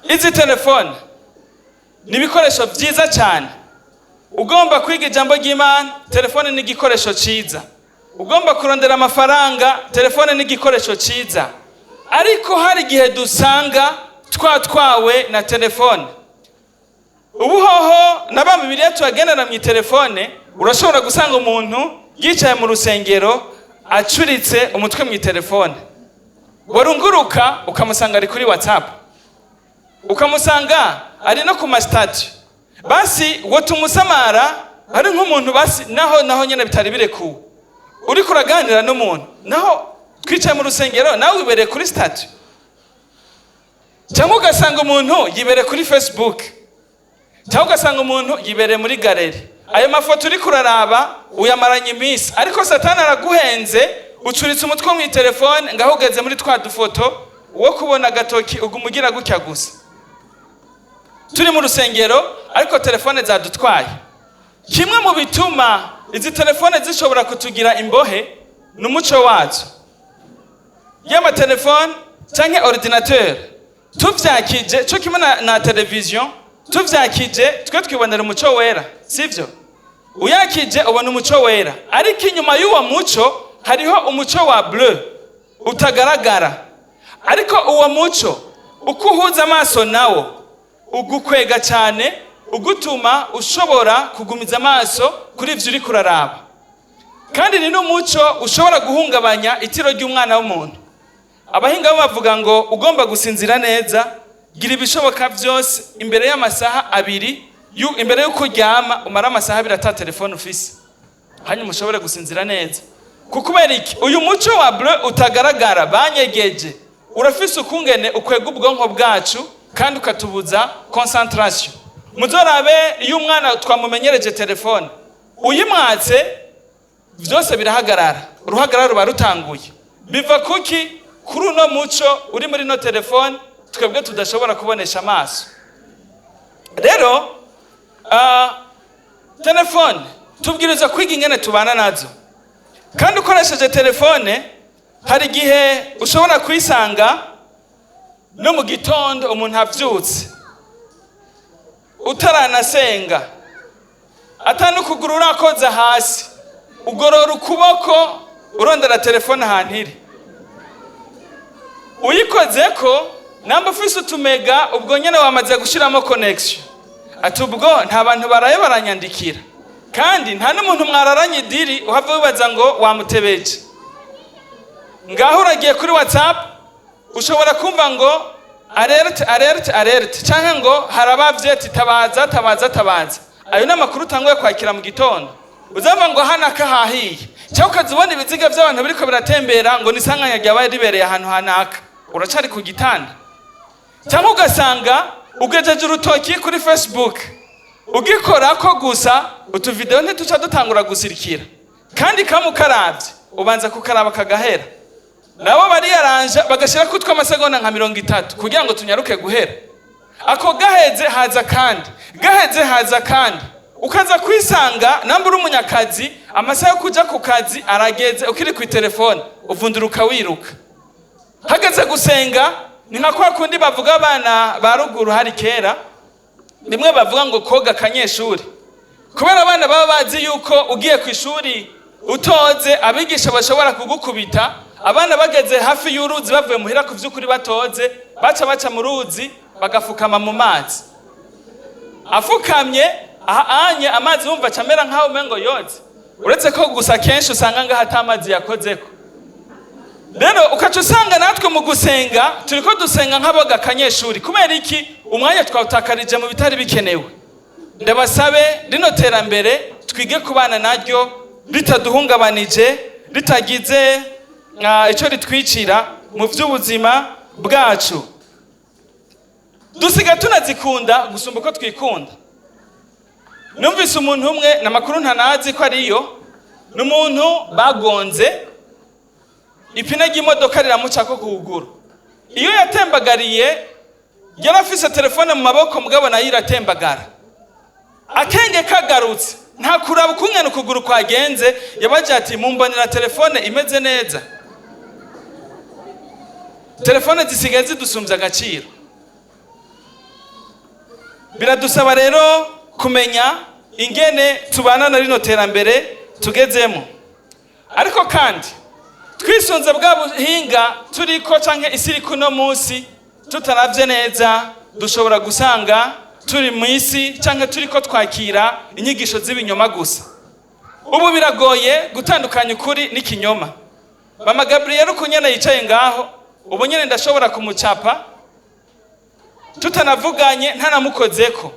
Izi telefone ni ibikoresho vyiza cyane. Ugomba kwiga ijambo ry'Imana, telefone ni igikoresho ciza. Ugomba kurondera amafaranga, telefone ni igikoresho ciza. Ariko hari igihe dusanga twatwawe na telefone. Ubu hoho na ba Bibiliya tubagendana mu telefone. Urashobora gusanga umuntu yicaye mu rusengero acuritse umutwe mu telefone, warunguruka ukamusanga ari kuri WhatsApp, ukamusanga ari no ku ma statuts. Basi wo tumusamara ari nk'umuntu, basi naho nyene bitari birekuwe, uriko uraganira n'umuntu, naho twicaye mu rusengero, nawe wibereye kuri statut. Cyangwa ugasanga umuntu yibereye kuri Facebook, cyangwa ugasanga umuntu yibereye muri galerie. Ayo mafoto uriko uraraba uyamaranye iminsi, ariko Satani araguhenze, ucuritse umutwe mu telefone, ngaho ugeze muri twa dufoto wo kubona agatoki uguma ugira gutya gusa. Turi mu rusengero, ariko telefone zadutwaye. Kimwe mu bituma izi telefone zishobora kutugira imbohe ni Ni umuco wazo. Y'amatelefone canke ordinateur tuvyakije co kimwe na televiziyo tuvyakije, twe twibonera umuco wera, sivyo? Uyakije ubona umuco wera, ariko inyuma y'uwo muco hariho umuco wa bleu utagaragara. Ariko uwo muco, uko uhuza amaso nawo, ugukwega cyane, ugutuma ushobora kugumiza amaso kuri ivyo uriko uraraba. Kandi ni n'umuco ushobora guhungabanya itiro ry'umwana w'umuntu. Abahinga bo bavuga ngo ugomba gusinzira neza, gira ibishoboka byose imbere y'amasaha 2 imbere y'uko uryama, umara amasaha 2 ata telefone ufise, hanyuma ushobore gusinzira neza. Kubera iki? Uyu muco wa bleu utagaragara banyegeje urafise ukungene ukwega ubwonko bwacu kandi ukatubuza concentration. Muzorabe iyo umwana twamumenyereje telefone, uyimwatse byose birahagarara, uruhagarara ruba rutanguye. Biva kuki? Kuri uno muco uri muri no telefone twebwe tudashobora kubonesha amaso. Rero telefone tubwirizwa kwiga ingene tubana nazo. Kandi ukoresheje telefone, hari igihe ushobora kwisanga no mu gitondo umuntu avyutse, utaranasenga, atanukuguru urakoza hasi, ugorora ukuboko urondera telefone ahantu iri. Uyikoze ko namba ufise utumega, ubwo nyene wamaze gushiramo connection. Ati ubwo nta bantu baraye baranyandikira, kandi nta n'umuntu mwararanye idiri uhava wibaza ngo wamutebeje. Ngaho uragiye kuri WhatsApp, ushobora kumva ngo alerte, alerte, alerte, canke ngo harabavye, ati tabaza, tabaza, tabaza. Ayo ni amakuru utanguye kwakira mu gitondo. Uzava ngo hanaka hahiye, cyangwa ukaza ubona ibiziga by'abantu biriko biratembera, ngo ni isanganya ryabaye ribereye ahantu hanaka, uracari ku gitanda. Cyangwa ugasanga ugejeje urutoki kuri Facebook, ugikorako gusa utuvideo ntituca dutangura gusirikira, kandi kamwe ukaravye ubanza kukaraba kagahera. Nabo bariyaranja bagashirako utw'amasegonda nka 30 kugira ngo tunyaruke guhera. Ako gaheze haza kandi, gaheze haza kandi, ukaza kwisanga namba uri umunyakazi, amasaha yo kuja ku kazi arageze, ukiri ku telefone uvunduruka wiruka. Hageze gusenga ni nka kwa kundi bavuga abana ba ruguru hari kera, rimwe bavuga ngo koga akanyeshuri, kubera abana baba bazi yuko ugiye ku ishuri utoze abigisha bashobora kugukubita. Abana bageze hafi y'uruzi bavuye muhira ku vy'ukuri batoze, baca baca mu ruzi bagafukama mu mazi. Afukamye aha anye amazi wumva acamera nkaho umengo yoze, uretse ko gusa kenshi usanga ngaho ata mazi yakozeko. Rero ukaca usanga natwe mu gusenga turiko dusenga nk'aboga akanyeshuri. Kubera iki? Umwanya twawutakarije mu bitari bikenewe. Ndabasabe, rino terambere twige kubana naryo ritaduhungabanije, ritagize ico ritwicira mu vy'ubuzima bwacu. Dusiga tunazikunda gusumba uko twikunda. Numvise umuntu umwe, n'amakuru ntanazi ko ariyo, ni umuntu bagonze ipine ry'imodoka riramucako kuguru. Iyo yatembagariye yari afise telefone mu maboko, mugabo nayo iratembagara. Akenge kagarutse, nta kuraba ukungene ukuguru kwagenze, yabaje ati mumbonera telefone imeze neza. Telefone zisigaye zidusumbya agaciro. Biradusaba rero kumenya ingene tubana na rino terambere tugezemo. Ariko kandi twisunze bwa buhinga turiko canke isi iriko uno munsi, tutaravye neza dushobora gusanga turi mu isi canke turiko twakira inyigisho z'ibinyoma gusa. Ubu biragoye gutandukanya ukuri n'ikinyoma. Mama Gabriel uko nyene yicaye ngaho, ubu nyene ndashobora kumucapa tutanavuganye, ntanamukozeko,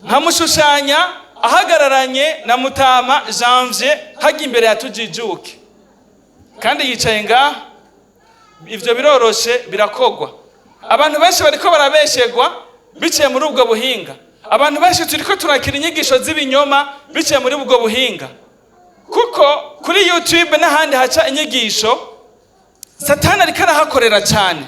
nkamushushanya ahagararanye na Mutama Janvier hajya imbere ya Tujijuke, kandi yicaye ngaho. Ivyo biroroshe, birakogwa. Abantu benshi bariko barabeshegwa biciye muri ubwo buhinga. Abantu benshi turiko turakira inyigisho z'ibinyoma biciye muri ubwo buhinga, kuko kuri YouTube n'ahandi haca inyigisho, Satani ariko arahakorera cyane,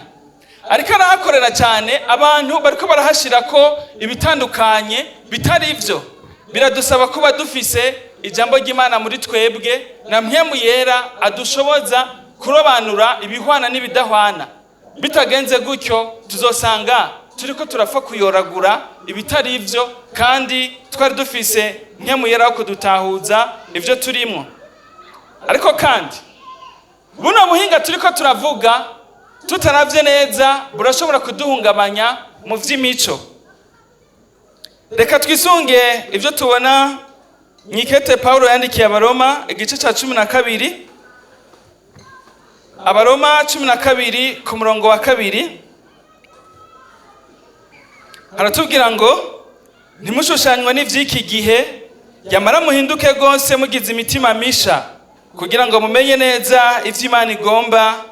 ariko arahakorera cyane. Abantu bariko barahashira ko ibitandukanye bitari ivyo. Biradusaba kuba dufise Ijambo ry'Imana muri twebwe na Mpwemu Yera adushoboza kurobanura ibihwana n'ibidahwana. Bitagenze gutyo, tuzosanga turiko turapfa kuyoragura ibitari ivyo, kandi twari dufise Mpwemu Yera wo kudutahuza ivyo turimwo. Ariko kandi buno buhinga turiko turavuga, tutaravye neza, burashobora kuduhungabanya mu vy'imico. Reka twisunge ivyo tubona mw'ikete Pawulo yandikiye Abaroma, igice ca 12. Abaroma 12 ku murongo wa 2 haratubwira ngo: "Ntimushushanywe n'ivy'iki gihe, yamara muhinduke rwose mugize imitima misha, kugira ngo mumenye neza ivyo Imana igomba,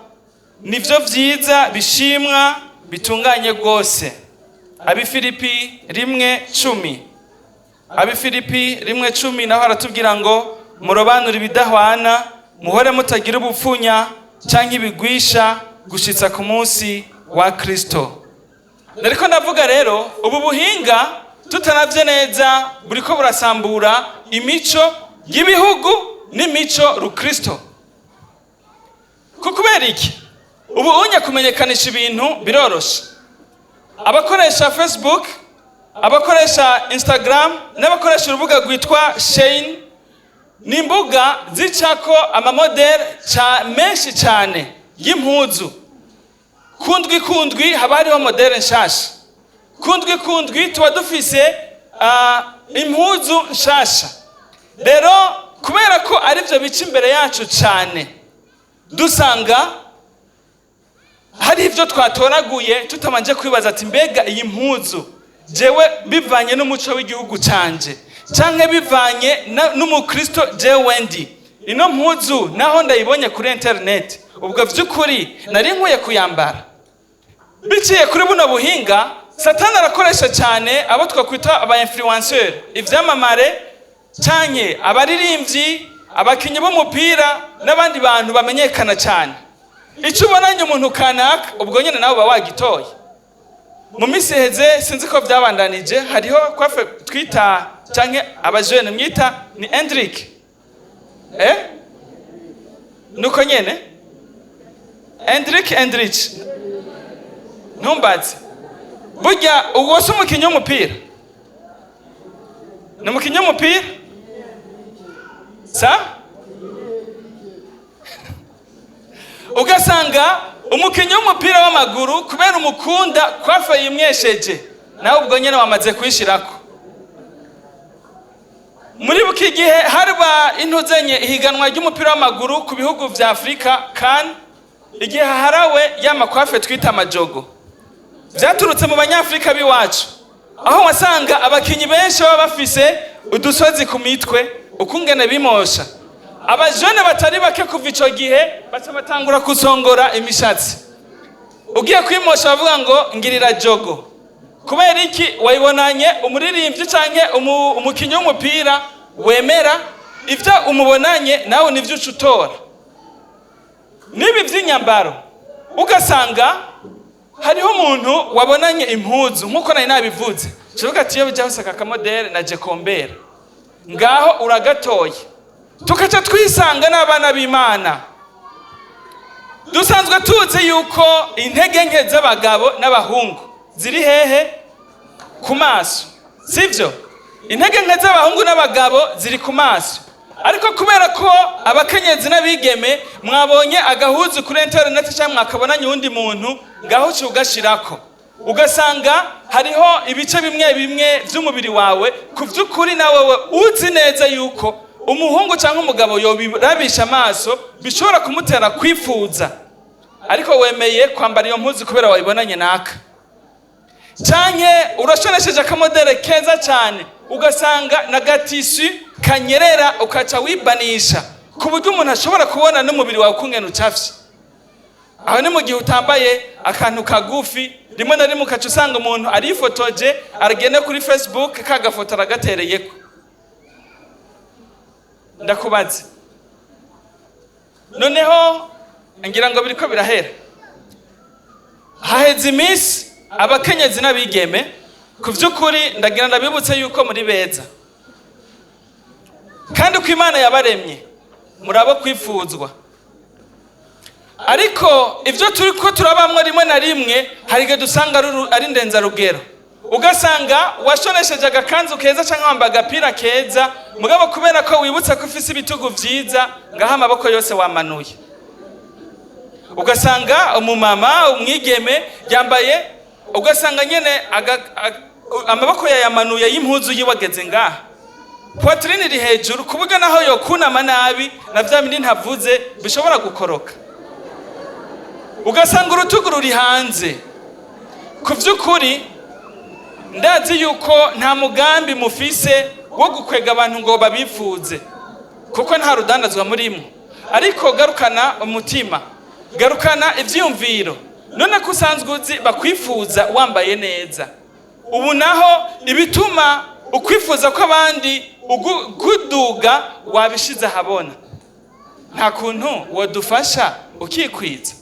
nivyo vyiza, bishimwa, bitunganye rwose." Abifilipi 1:10, Abifilipi 1:10 naho haratubwira ngo: "Murobanure ibidahwana, muhore mutagira ubupfunya canke ibigwisha, gushitsa ku munsi wa Kristo." Nariko ndavuga rero, ubu buhinga tutaravye neza buriko burasambura imico y'ibihugu n'imico rukristo. Kubera iki? Ubu unya kumenyekanisha ibintu biroroshe. Abakoresha Facebook, abakoresha Instagram n'abakoresha urubuga rwitwa Shein, ni imbuga zicako ama modèles menshi cyane y'impuzu. Kundwi kundwi haba hariho modèle nshasha, kundwi kundwi tuba dufise impuzu nshasha. Rero kubera ko arivyo bica imbere yacu cyane, dusanga hari ibyo twatoraguye tutabanje kwibaza ati: "Mbega iyi mpuzu jewe bivanye n'umuco w'igihugu canje, canke bivanye n'umukristo jewe ndi, ino mpuzu naho ndayibonye kuri internet, ubwo vy'ukuri nari nkwiye kuyambara?" Biciye kuri buno buhinga, Satani arakoresha cyane abo twakwita aba influenceur, ivyamamare canke abaririmbyi, abakinyi b'umupira n'abandi bantu bamenyekana cyane. Icyo ubonanye umuntu kanaka, ubwo nyine nawe uba wagitoye. Mu minsi iheze, sinzi ko byabandanije, hariho coiffe twita, canke abajene mwita ni Endrick, nuko nyene Endrick, Endrich, ntumbaze. Burya uwo si umukinyi w'umupira? Ni umukinyi w'umupira sa? Ugasanga umukinyi w'umupira w'amaguru, kubera umukunda, coiffe yimwesheje, nawe ubwo nyene wamaze kuyishirako. Muri buki gihe haraba intuzenye ihiganwa ry'umupira w'amaguru ku bihugu vya Afurika, CAN, igihe haharawe ya ma coiffe twita amajogo, vyaturutse mu Banyafurika b'iwacu, aho wasanga abakinyi benshi baba bafise udusozi ku mitwe ukungene bimosha. Abajene batari bake kuva ico gihe baca batangura kusongora imishatsi. Ugiye kwimosha bavuga ngo: "Ngirira jogo." Kubera iki? Wayibonanye umuririmbyi canke umukinyi w'umupira wemera, ivyo umubonanye nawe nivyo uca utora. N'ibi vy'inyambaro, ugasanga hariho umuntu wabonanye impuzu, nk'uko nari nabivuze, kivuga ati: "Iyo bijya hose aka ka modèle naje kombera ngaho." Uragatoye, tukaca twisanga n'abana b'Imana. Dusanzwe tuzi yuko intege nke z'abagabo n'abahungu ziri hehe? Ku maso, sivyo? Intege nke z'abahungu n'abagabo ziri ku maso. Ariko kubera ko abakenyezi n'abigeme mwabonye agahuzu kuri interineti cyangwa mwakabonanye uwundi muntu, ngaho uca ugashirako, ugasanga hariho ibice bimwe bimwe by'umubiri wawe ku by'ukuri nawe uzi neza yuko umuhungu cyangwa umugabo yobirabisha amaso bishobora kumutera kwifuza, ariko wemeye kwambara iyo mpuzu kubera wayibonanye naka. Canke urashonesheje aka modèle keza cyane, ugasanga na ga tissu kanyerera, ukaca wibanisha ku buryo umuntu ashobora kubona n'umubiri wawe ukungene ucafye. Aho ni mu gihe utambaye akantu kagufi. Rimwe na rimwe ukaca usanga umuntu arifotoje, aragenda kuri Facebook, kagafoto aragatereyeko. Ndakubaze noneho, ngira ngo biriko birahera. Haheze iminsi abakenyezi n'abigeme, ku by'ukuri ndagira ndabibutse yuko muri beza, kandi uko Imana yabaremye, murabo kwifuzwa. Ariko ibyo turi ko turabamwo, rimwe na rimwe hari igihe dusanga ari ndenzarugero, ugasanga washonesheje agakanzu keza cyangwa wambaye agapira keza, mugabo kubera ko wibutsa ko ufise ibitugu vyiza, ngaho amaboko yose wamanuye. Ugasanga umumama, umwigeme yambaye, ugasanga nyene amaboko yayamanuye y'impuzu yiwe ageze ngaha, poitrine iri hejuru, ku buryo naho yokunama nabi na vya bindi ntavuze bishobora gukoroka. Ugasanga urutugu ruri hanze. Ku vy'ukuri ndazi yuko nta mugambi mufise wo gukwega abantu ngo babifuze, kuko nta rudandazwa murimo. Ariko garukana umutima, garukana ivyiyumviro. None ko usanzwe uzi bakwifuza wambaye neza, ubu naho ibituma ukwifuza kw'abandi kuduga wabishize ahabona, nta kuntu wodufasha ukikwiza?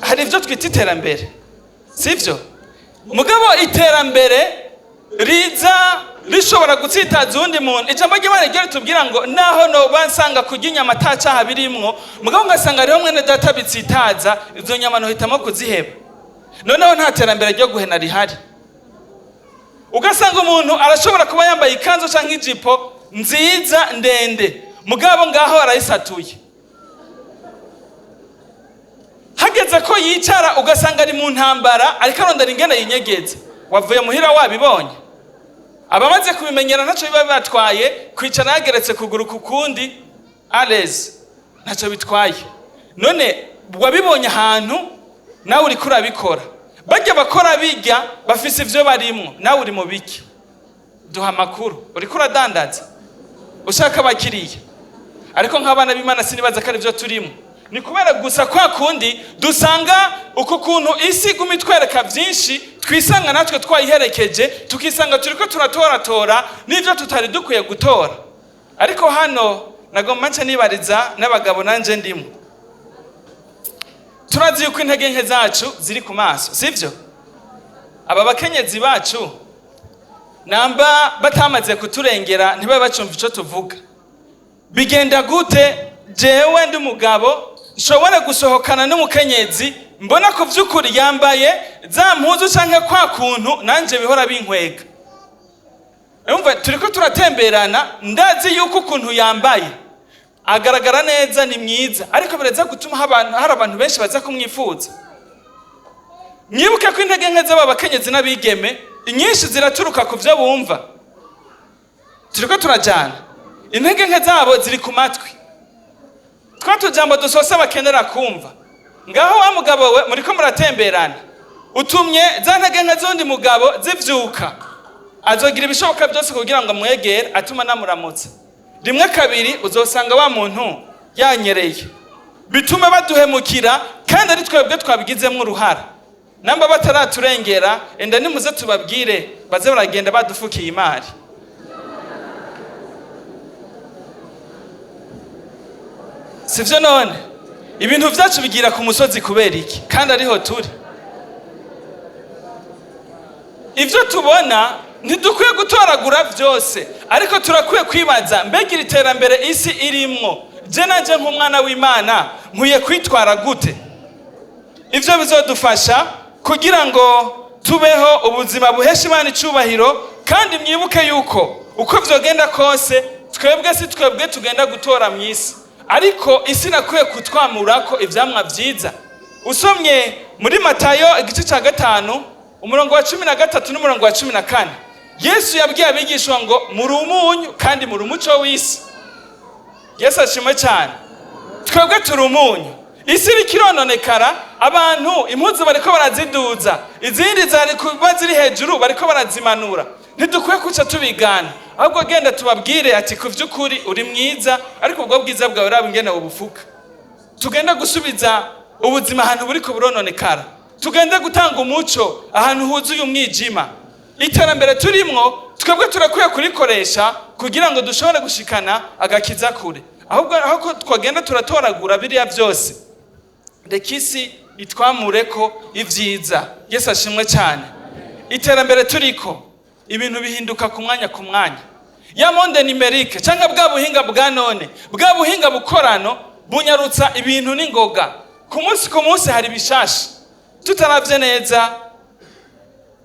Hari ibyo twita iterambere, sibyo? Mugabo iterambere riza rishobora gutsitaza uwundi muntu. Ijambo ry'Imana ryo ritubwira ngo naho noba nsanga kurya inyama ata caha birimwo, mugabo ngasanga hariho mwene data bitsitaza, izo nyama nohitamo kuziheba. Noneho nta terambere ryo guhena rihari. Ugasanga umuntu arashobora kuba yambaye ikanzu canke ijipo nziza ndende, mugabo ngaho arayisatuye, hageze ko yicara ugasanga ari mu ntambara, ariko arondera ingene yinyegeza. Wavuye muhira wabibonye. Abamaze kubimenyera ntacyo biba bibatwaye kwicara yageretse kuguru ku kundi, areze ntacyo bitwaye. None wabibonye ahantu, nawe uriko urabikora. Bajya bakora bijya bafise ivyo barimwo, nawe uri mu biki? Duha amakuru. Uriko uradandaza ushaka abakiriya, ariko nk'abana b'Imana sinibaza ko ari byo turimo. Ni kubera gusa kwa kundi dusanga uku kuntu isi iguma itwereka byinshi, twisanga natwe twayiherekeje, tukisanga turiko turatoratora n'ibyo tutari dukwiye gutora. Ariko hano nagomba nce nibariza n'abagabo, nanje ndimo. Turazi yuko intege nke zacu ziri ku maso, sibyo? Aba bakenyezi bacu namba batamaze kuturengera, ntibabe bacumva ico tuvuga. Bigenda gute jewe ndi umugabo nshobora gusohokana n'umukenyezi mbona ko vy'ukuri yambaye za mpuzu canke kwa kuntu nanje bihora binkwega? Umva, turiko turatemberana, ndazi yuko ukuntu yambaye agaragara neza, ni mwiza, ariko biraza gutuma hari abantu benshi baza kumwifuza. Mwibuke ko intege nke z'aba bakenyezi n'abigeme inyinshi ziraturuka ku vyo bumva. Turiko turajana? Intege nke zabo ziri ku matwi, twa tujambo dusosa bakenera kumva. Ngaho wa mugabo we muriko muratemberana, utumye za ntege nke z'undi mugabo zivyuka, azogira ibishoboka byose kugira ngo amwegere, atuma namuramutsa rimwe kabiri, uzosanga wa muntu yanyereye. Bitume baduhemukira kandi ari twebwe twabigizemo uruhara. Namba bataraturengera, enda nimuze tubabwire baze baragenda badufukiye imari. Sivyo? None ibintu vyacu bigira ku musozi kubera iki kandi ariho turi? Ivyo tubona ntidukwiye gutoragura byose, ariko turakwiye kwibaza: mbega iri terambere isi irimwo, je nanje nk'umwana w'Imana nkwiye kwitwara gute? Ivyo bizodufasha kugira ngo tubeho ubuzima buhesha Imana icubahiro. Kandi mwibuke yuko uko vyogenda kose, twebwe si twebwe tugenda gutora mu isi, ariko isi nakwiye kutwamurako ivyamwa vyiza. Usomye muri Matayo igice cya 5, umurongo wa 13 n'umurongo wa 14, Yesu yabwiye abigishwa ngo: "Muri umunyu kandi muri umuco w'isi." Yesu ashimwe cyane. Twebwe turi umunyu. Isi iriko irononekara, abantu impuzu bariko baraziduza, izindi zari kuba ziri hejuru bariko barazimanura. Ntidukwiye kuca tubigana, ahubwo genda tubabwire ati: "Ku vy'ukuri uri mwiza, ariko ubwo bwiza bwawe raba ingene bubufuka." Tugende gusubiza ubuzima ahantu buriko burononekara, tugende gutanga umuco ahantu huzuye umwijima. Iterambere turimwo, twebwe turakwiye kurikoresha kugira ngo dushobore gushikana agakiza kure. Ahubwo aho ko twagenda turatoragura biriya byose, reka isi itwamureko ibyiza. Yesu ashimwe cyane. Iterambere turiko Ibintu bihinduka ku mwanya ku mwanya. Ya monde numérique cyangwa bwa buhinga bwa none, bwa buhinga bukorano, bunyarutsa ibintu n'ingoga. Ku munsi ku munsi hari bishasha. Tutaravye neza,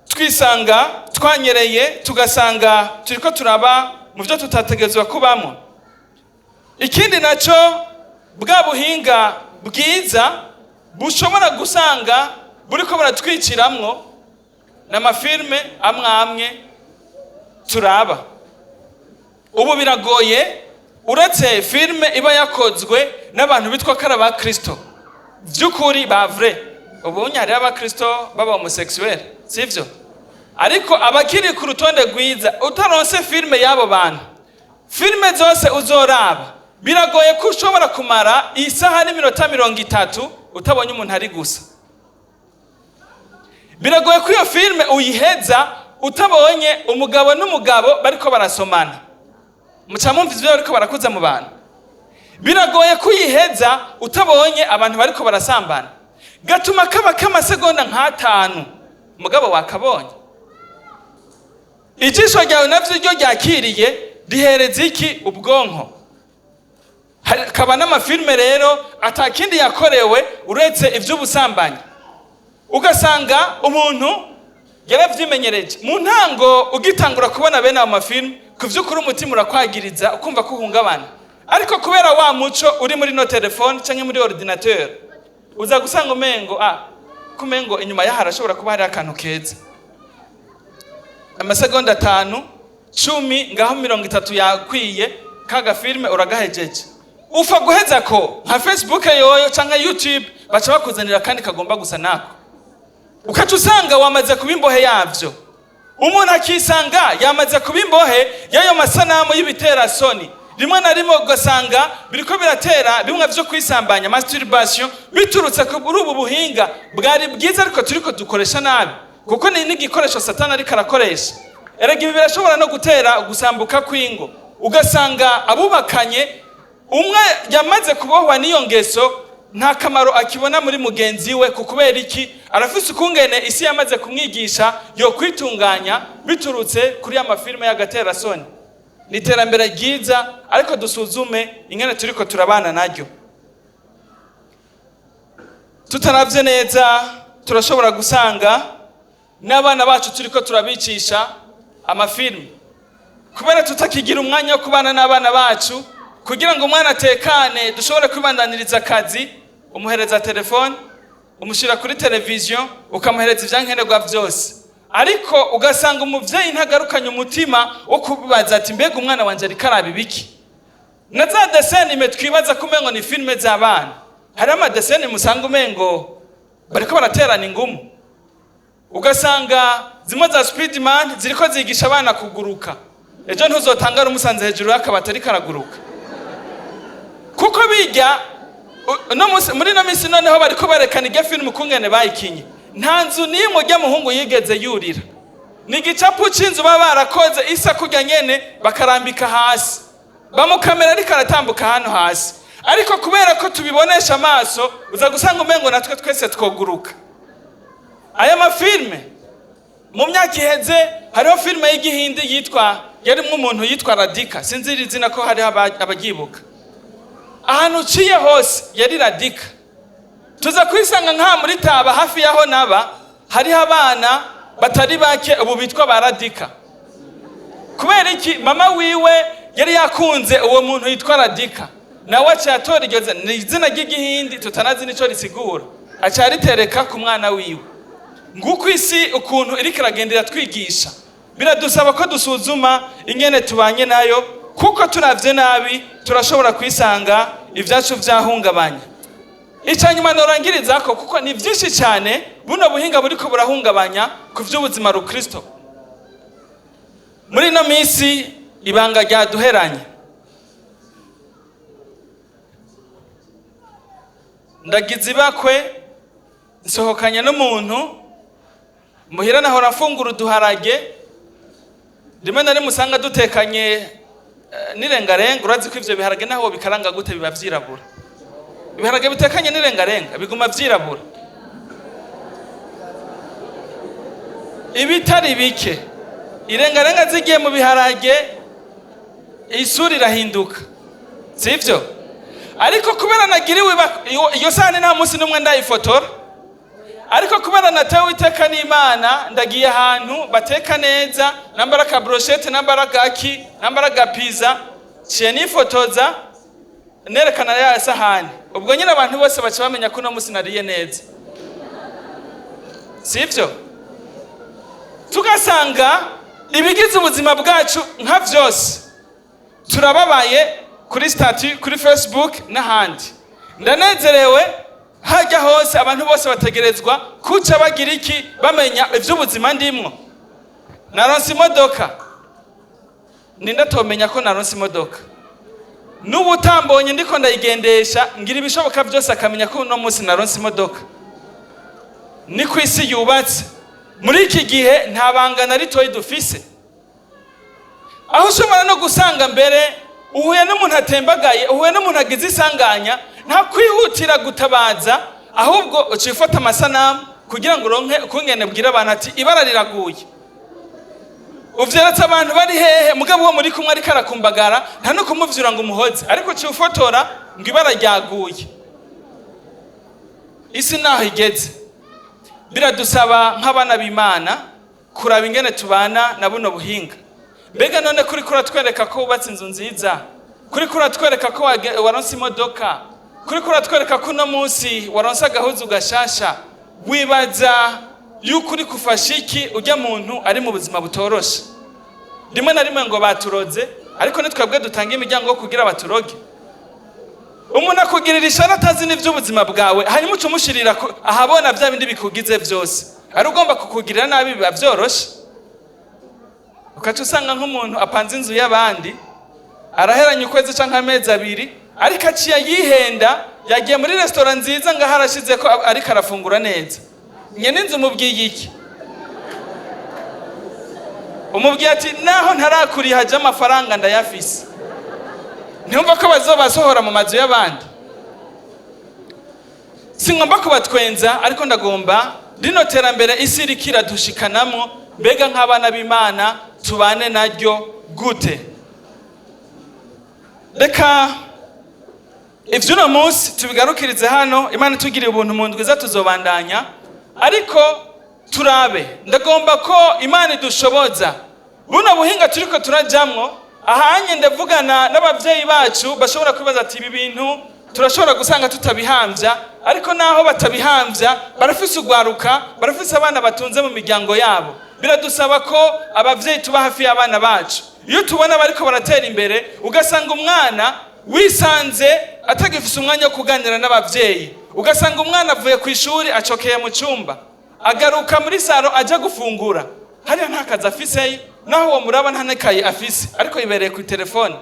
twisanga twanyereye, tugasanga turiko turaba mu byo tutategerezwa kubamo. Ikindi naco, bwa buhinga bwiza bushobora gusanga buriko buratwiciramwo n'amafilme amwe amwe turaba. Ubu biragoye, uretse filme iba yakozwe n'abantu bitwa ko ari abakristo by'ukuri ba vrai. Ubunye hariho abakristo b'aba homosexuel, sivyo? Ariko abakiri ku rutonde rwiza, utaronse filme y'abo bantu, filme zose uzoraba, biragoye ko ushobora kumara isaha n'iminota 30 utabonye umuntu ari gusa. Biragoye ko iyo filme uyiheza utabonye umugabo n'umugabo bariko barasomana. Muca mwumva ivyo bariko barakuza mu bantu. Biragoye ko uyiheza utabonye abantu bariko barasambana. Gatuma kaba k'amasegonda nk'atanu, mugabo wakabonye. Ijisho ryawe navyo iryo ryakiriye rihereza iki ubwonko. Hakaba n'amafilme rero atakindi yakorewe uretse ivy'ubusambanyi, ugasanga umuntu yaravyimenyereje. Mu ntango ugitangura kubona bene ayo mafilme, ku vy'ukuri umutima urakwagiriza, ukumva ko uhungabana. Ariko kubera wa muco uri muri no telefone canke muri ordinateur, uza gusanga umengo kumengo inyuma yaho harashobora kuba hari akantu keza. Amasegonda 5, 10, ngaho 30 yakwiye, kaga filme uragahejeje. Ufa guheza ko nka Facebook yoyo canke YouTube, baca bakuzanira kandi kagomba gusa nako, ukaca usanga wamaze kuba imbohe yavyo. Umuntu akisanga yamaze kuba imbohe y'ayo masanamu y'ibiterasoni. Rimwe na rimwe ugasanga biriko biratera bimwe vyo kwisambanya, masturbation, biturutse kuri ubu buhinga bwari bwiza ariko turiko dukoresha nabi, kuko ni n'igikoresho Satani ariko arakoresha. Erega ibi birashobora no gutera gusambuka kw'ingo, ugasanga abubakanye umwe yamaze kubohwa n'iyo ngeso, nta kamaro akibona muri mugenzi we. Ku kubera iki? Arafise ukungene isi yamaze kumwigisha yo kwitunganya biturutse kuri ya mafilme y'agaterasoni. Ni iterambere ryiza, ariko dusuzume ingene turiko turabana naryo. Tutaravye neza, turashobora gusanga n'abana bacu turiko turabicisha amafilme, kubera tutakigira umwanya wo kubana n'abana bacu. Kugira ngo umwana atekane, dushobore kwibandaniriza akazi, umuhereza telefone, umushyira kuri televiziyo, ukamuhereza ibyankenerwa byose, ariko ugasanga umuvyeyi ntagarukanye umutima wo kubaza ati: "Mbega umwana wanje ariko araba ibiki?" Na za dessins animés twibaza ko umengo ni filme z'abana, hariho amadessins animés usanga umengo bariko baraterana ingumu. Ugasanga zimwe za Spiderman ziriko zigisha abana kuguruka. Ejo ntuzotangara umusanze hejuru y'akabati ariko araguruka, kuko bijya no muri ino minsi noneho bariko barekana iryo filime ukungene bayikinye. Nta nzu n'imwe ujya muhungu yigeze yurira, ni igicapu c'inzu baba barakoze isa kurya nyene, bakarambika hasi, bamukamera ariko aratambuka hano hasi. Ariko kubera ko tubibonesha amaso, uza gusanga umengo natwe twese twoguruka. Aya mafilme, mu myaka iheze hariho filime y'igihindi yitwa, yarimwo umuntu yitwa Radika. Sinzi iri zina ko hariho abaryibuka. Ahantu uciye hose yari Radika. Tuza kwisanga nka muri Taba, hafi y'aho naba, hariho abana batari bake ubu bitwa ba Radika. Kubera iki? Mama wiwe yari yakunze uwo muntu yitwa Radika, nawe aciye atora iryo zina. Ni izina ry'igihindi tutanazi nico risigura, aciye aritereka ku mwana wiwe. Nguko isi ukuntu iriko iragenda iratwigisha. Biradusaba ko dusuzuma ingene tubanye nayo, kuko turavye nabi turashobora kwisanga ibyacu vyahungabanya. Icya nyuma norangirizako, kuko ni byinshi cyane buno buhinga buriko burahungabanya ku vy'ubuzima rukristo muri ino minsi, ibanga ryaduheranye. Ndagize ibakwe, nsohokanye n'umuntu muhira, nahora mfungura uduharage, rimwe na rimwe usanga dutekanye n'irengarenga. Urazi ko ivyo biharage naho bikaranga gute biba vyirabura. Ibiharage bitekanye n'irengarenga biguma vyirabura. Ibitari bike. Irengarenga zigiye mu biharage, isura irahinduka, sivyo? Ariko kubera nagiriwe iyo sahani, nta munsi n'umwe ndayifotora. Ariko kubera natewe iteka n'Imana, ndagiye ahantu bateka neza, nambara aka brochette, nambara agaki, nambara agapiza, ciye nifotoza nerekana ya sahani. Ubwo nyine abantu bose baca bamenya ko uno munsi nariye neza, sivyo? Tugasanga ibigize ubuzima bwacu nka vyose, turababaye kuri statut, kuri Facebook n'ahandi, ndanezerewe hajya hose. Abantu bose bategerezwa kuca bagira iki? Bamenya ivy'ubuzima ndimwo. Naronse imodoka, ninde atomenya ko naronse imodoka? N'ubu utambonye ndiko ndayigendesha, ngira ibishoboka byose akamenya ko uno munsi naronse imodoka. Ni ku isi yubatse muri iki gihe, nta banga na ritoyi dufise, aho ushobora no gusanga mbere uhuye n'umuntu atembagaye, uhuye n'umuntu agize isanganya, nta kwihutira gutabaza, ahubwo uciye ufata amasanamu kugira ngo uronke ukungene bwira abantu ati ibara riraguye. Uvyeretse abantu bari hehe? Mugabo uwo muri kumwe ariko arakumbagara, nta no kumuvyura ngo umuhoze, ariko uciye ufotora ngo ibara ryaguye. Isi naho igeze, biradusaba nk'abana b'Imana kuraba ingene tubana na buno buhinga. Mbega none kuri kuratwereka ko wubatse inzu nziza, kuri kuratwereka ko waronse imodoka, kuri kuratwereka ko uno munsi waronse agahuzu gashasha, wibaza yuko uri kufasha iki ujya muntu ari mu buzima butoroshe? Rimwe na rimwe ngo baturoze, ariko ni twebwe dutanga imiryango yo kugira baturoge. Umuntu akugirira ishari atazi n'iby'ubuzima bwawe, hanyuma uca umushirira ahabona bya bindi bikugize byose. Ari ugomba kukugirira nabi, biba byoroshe. Ukaca usanga nk'umuntu apanze inzu y'abandi, araheranye ukwezi canke amezi 2, ariko aciye yihenda, yagiye muri resitora nziza, ngaho arashize ko ariko arafungura neza. Nyene inzu umubwiye iki? Umubwiye ati naho ntarakuriha aje amafaranga ndayafise. Ntiyumva ko bazobasohora mu mazu y'abandi. Singomba kubatwenza, ariko ndagomba rino terambere isi iriko iradushikanamwo, mbega nk'abana b'Imana tubane naryo gute? Reka ivy'uno munsi tubigarukirize hano. Imana itugiriye ubuntu, mu ndwi iza tuzobandanya, ariko turabe. Ndagomba ko Imana idushoboza buno buhinga turiko turajamwo. Ahanye ndavugana n'abavyeyi bacu bashobora kwibaza ati ibi bintu turashobora gusanga tutabihamvya, ariko naho batabihamvya, barafise ugwaruka, barafise abana batunze mu miryango yabo. Biradusaba ko abavyeyi tuba hafi y'abana bacu. Iyo tubona bariko baratera imbere, ugasanga umwana wisanze atagifise umwanya wo kuganira n'abavyeyi, ugasanga umwana avuye ku ishuri acokeye mu cumba, agaruka muri saro aja gufungura, hariya nta kazi afiseyo, naho uwo muraba nta n'ikayi afise, ariko yibereye ku telefone.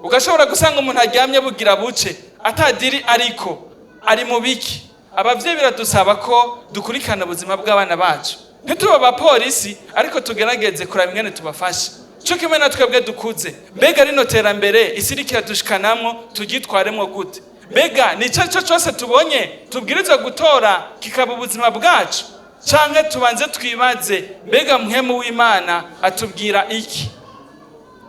Ugashobora gusanga umuntu aryamye bugira buce atadiri, ariko ari mu biki? Abavyeyi biradusaba ko dukurikirana ubuzima bw'abana bacu. Ntitube abapolisi, ariko tugerageze kuraba ingene tubafasha, co kimwe na twebwe dukuze. Mbega rino terambere isi iriko iradushikanamwo turyitwaremwo gute? Mbega ni ico arico cose tubonye tubwirizwa gutora kikaba ubuzima bwacu, canke tubanze twibaze mbega mpwemu w'Imana atubwira iki?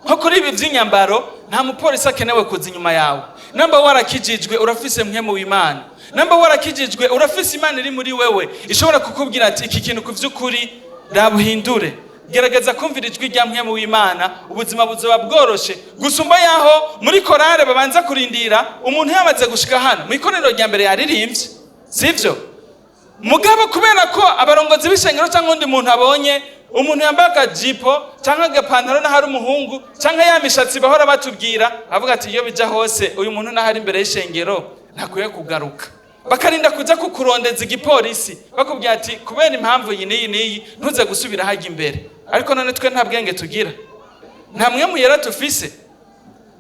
Nko kuri ibi vy'inyambaro, nta mupolisi akenewe kuza inyuma yawe. Namba warakijijwe, urafise mpwemu w'Imana. Namba warakijijwe, urafise Imana iri muri wewe ishobora kukubwira ati iki kintu ku vy'ukuri rabuhindure. Gerageza kumvira ijwi rya mpwemu w'Imana, ubuzima buzoba bworoshe gusumba yaho muri korale babanza kurindira umuntu yamaze gushika hano mu ikoraniro rya mbere yaririmbye, sivyo? Mugabo kubera ko abarongozi b'ishengero cyangwa undi muntu abonye umuntu yambaye akajipo cyangwa agapantaro, n'aho ari umuhungu, cyangwa ya mishatsi bahora batubwira, avuga ati iyo bija hose uyu muntu n'aho ari imbere y'ishengero ntakwiye kugaruka. Bakarinda kuja kukurondeza igipolisi, bakubwira ati kubera impamvu iyi n'iyi n'iyi ntuze gusubira hajya imbere. Ariko none twe nta bwenge tugira, nta mpwemu yera tufise?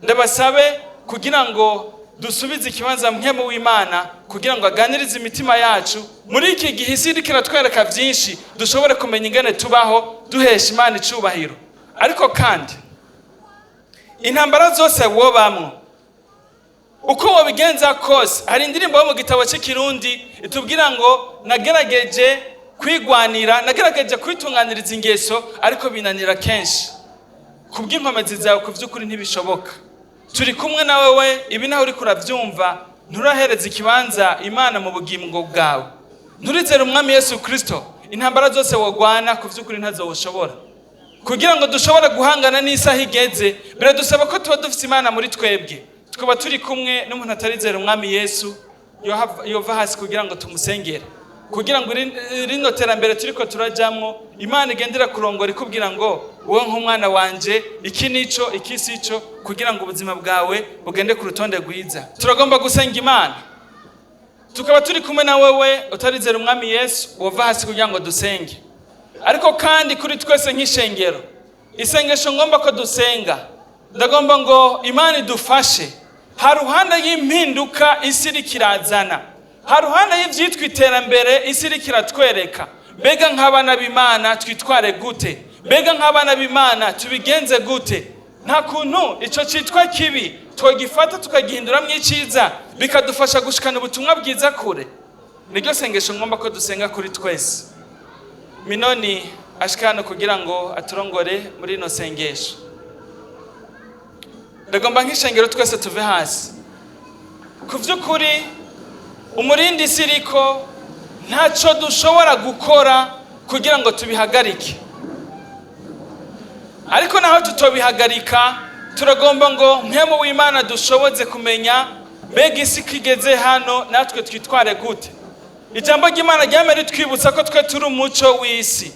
Ndabasabe kugira ngo dusubize ikibanza mpwemu w'Imana, kugira ngo aganirize imitima yacu muri iki gihe isi iriko iratwereka vyinshi, dushobore kumenya ingene tubaho duhesha Imana icubahiro. Ariko kandi intambara zose wobamwo, uko wobigenza kose, hari indirimbo yo mu gitabo cy'ikirundi itubwira ngo nagerageje Kwigwanira, nagerageje kwitunganiriza ingeso, ariko binanira kenshi. Kubw'inkomezi zawe, ku by'ukuri ntibishoboka. Turi kumwe nawe we, ibi nawe uriko urabyumva, nturahereza ikibanza Imana mu bugingo bwawe, nturizere Umwami Yesu Kirisito. Intambara zose wagwana, ku by'ukuri ntazo woshobora. Kugira ngo dushobore guhangana n'isaha igeze, biradusaba ko tuba dufite Imana muri twebwe. Tukaba turi kumwe n'umuntu atarizera Umwami Yesu, yova hasi kugira ngo tumusengere, kugira ngo rino terambere turiko turajamwo, Imana igendera kurongora, ikubwira ngo: "Wowe nk'umwana wanje, iki nico, iki sico," kugira ngo ubuzima bwawe bugende ku rutonde rwiza. Turagomba gusenga Imana. Tukaba turi kumwe na wewe utarizera Umwami Yesu, wova hasi kugira ngo dusenge. Ariko kandi kuri twese nk'ishengero, isengesho ngomba ko dusenga, ndagomba ngo Imana idufashe. Haruhande y'impinduka isi iriko irazana, haruhande y'ivyitwa iterambere isi iriko iratwereka, mbega nk'abana b'Imana twitware gute? Mbega nk'abana b'Imana tubigenze gute? Nta kuntu ico citwa kibi twagifata tukagihinduramwo iciza, bikadufasha gushikana ubutumwa bwiza kure? Niryo sengesho ngomba ko dusenga kuri twese. Minoni ashika hano kugira ngo aturongore muri ino sengesho. Ndagomba nk'ishengero twese tuve hasi. Ku by'ukuri, umurindi isi iriko, ntacyo dushobora gukora kugira ngo tubihagarike. Ariko naho tutobihagarika, turagomba ngo Mpwemu w'Imana dushoboze kumenya: mbega isi ko igeze hano, natwe twitware gute? Ijambo ry'Imana ryame ritwibutsa ko twe turi umuco w'isi.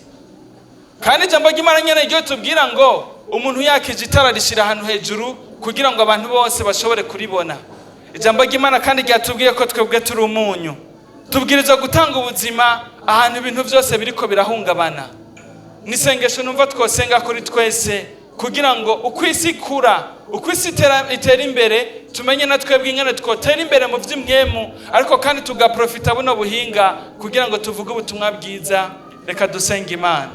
Kandi ijambo ry'Imana nyene ryo tubwira ngo umuntu yakije itara rishyira ahantu hejuru kugira ngo abantu bose bashobore kuribona. Ijambo ry'Imana kandi ryatubwiye ko twebwe turi umunyu, tubwirizwa gutanga ubuzima ahantu ibintu byose biriko birahungabana. N'isengesho numva twosenga kuri twese, kugira ngo uko isi ikura, uko isi itera imbere, tumenye na twebwe ingene twotera imbere mu by'impwemu, ariko kandi tugaprofita buno buhinga kugira ngo tuvuge ubutumwa bwiza. Reka dusenge Imana.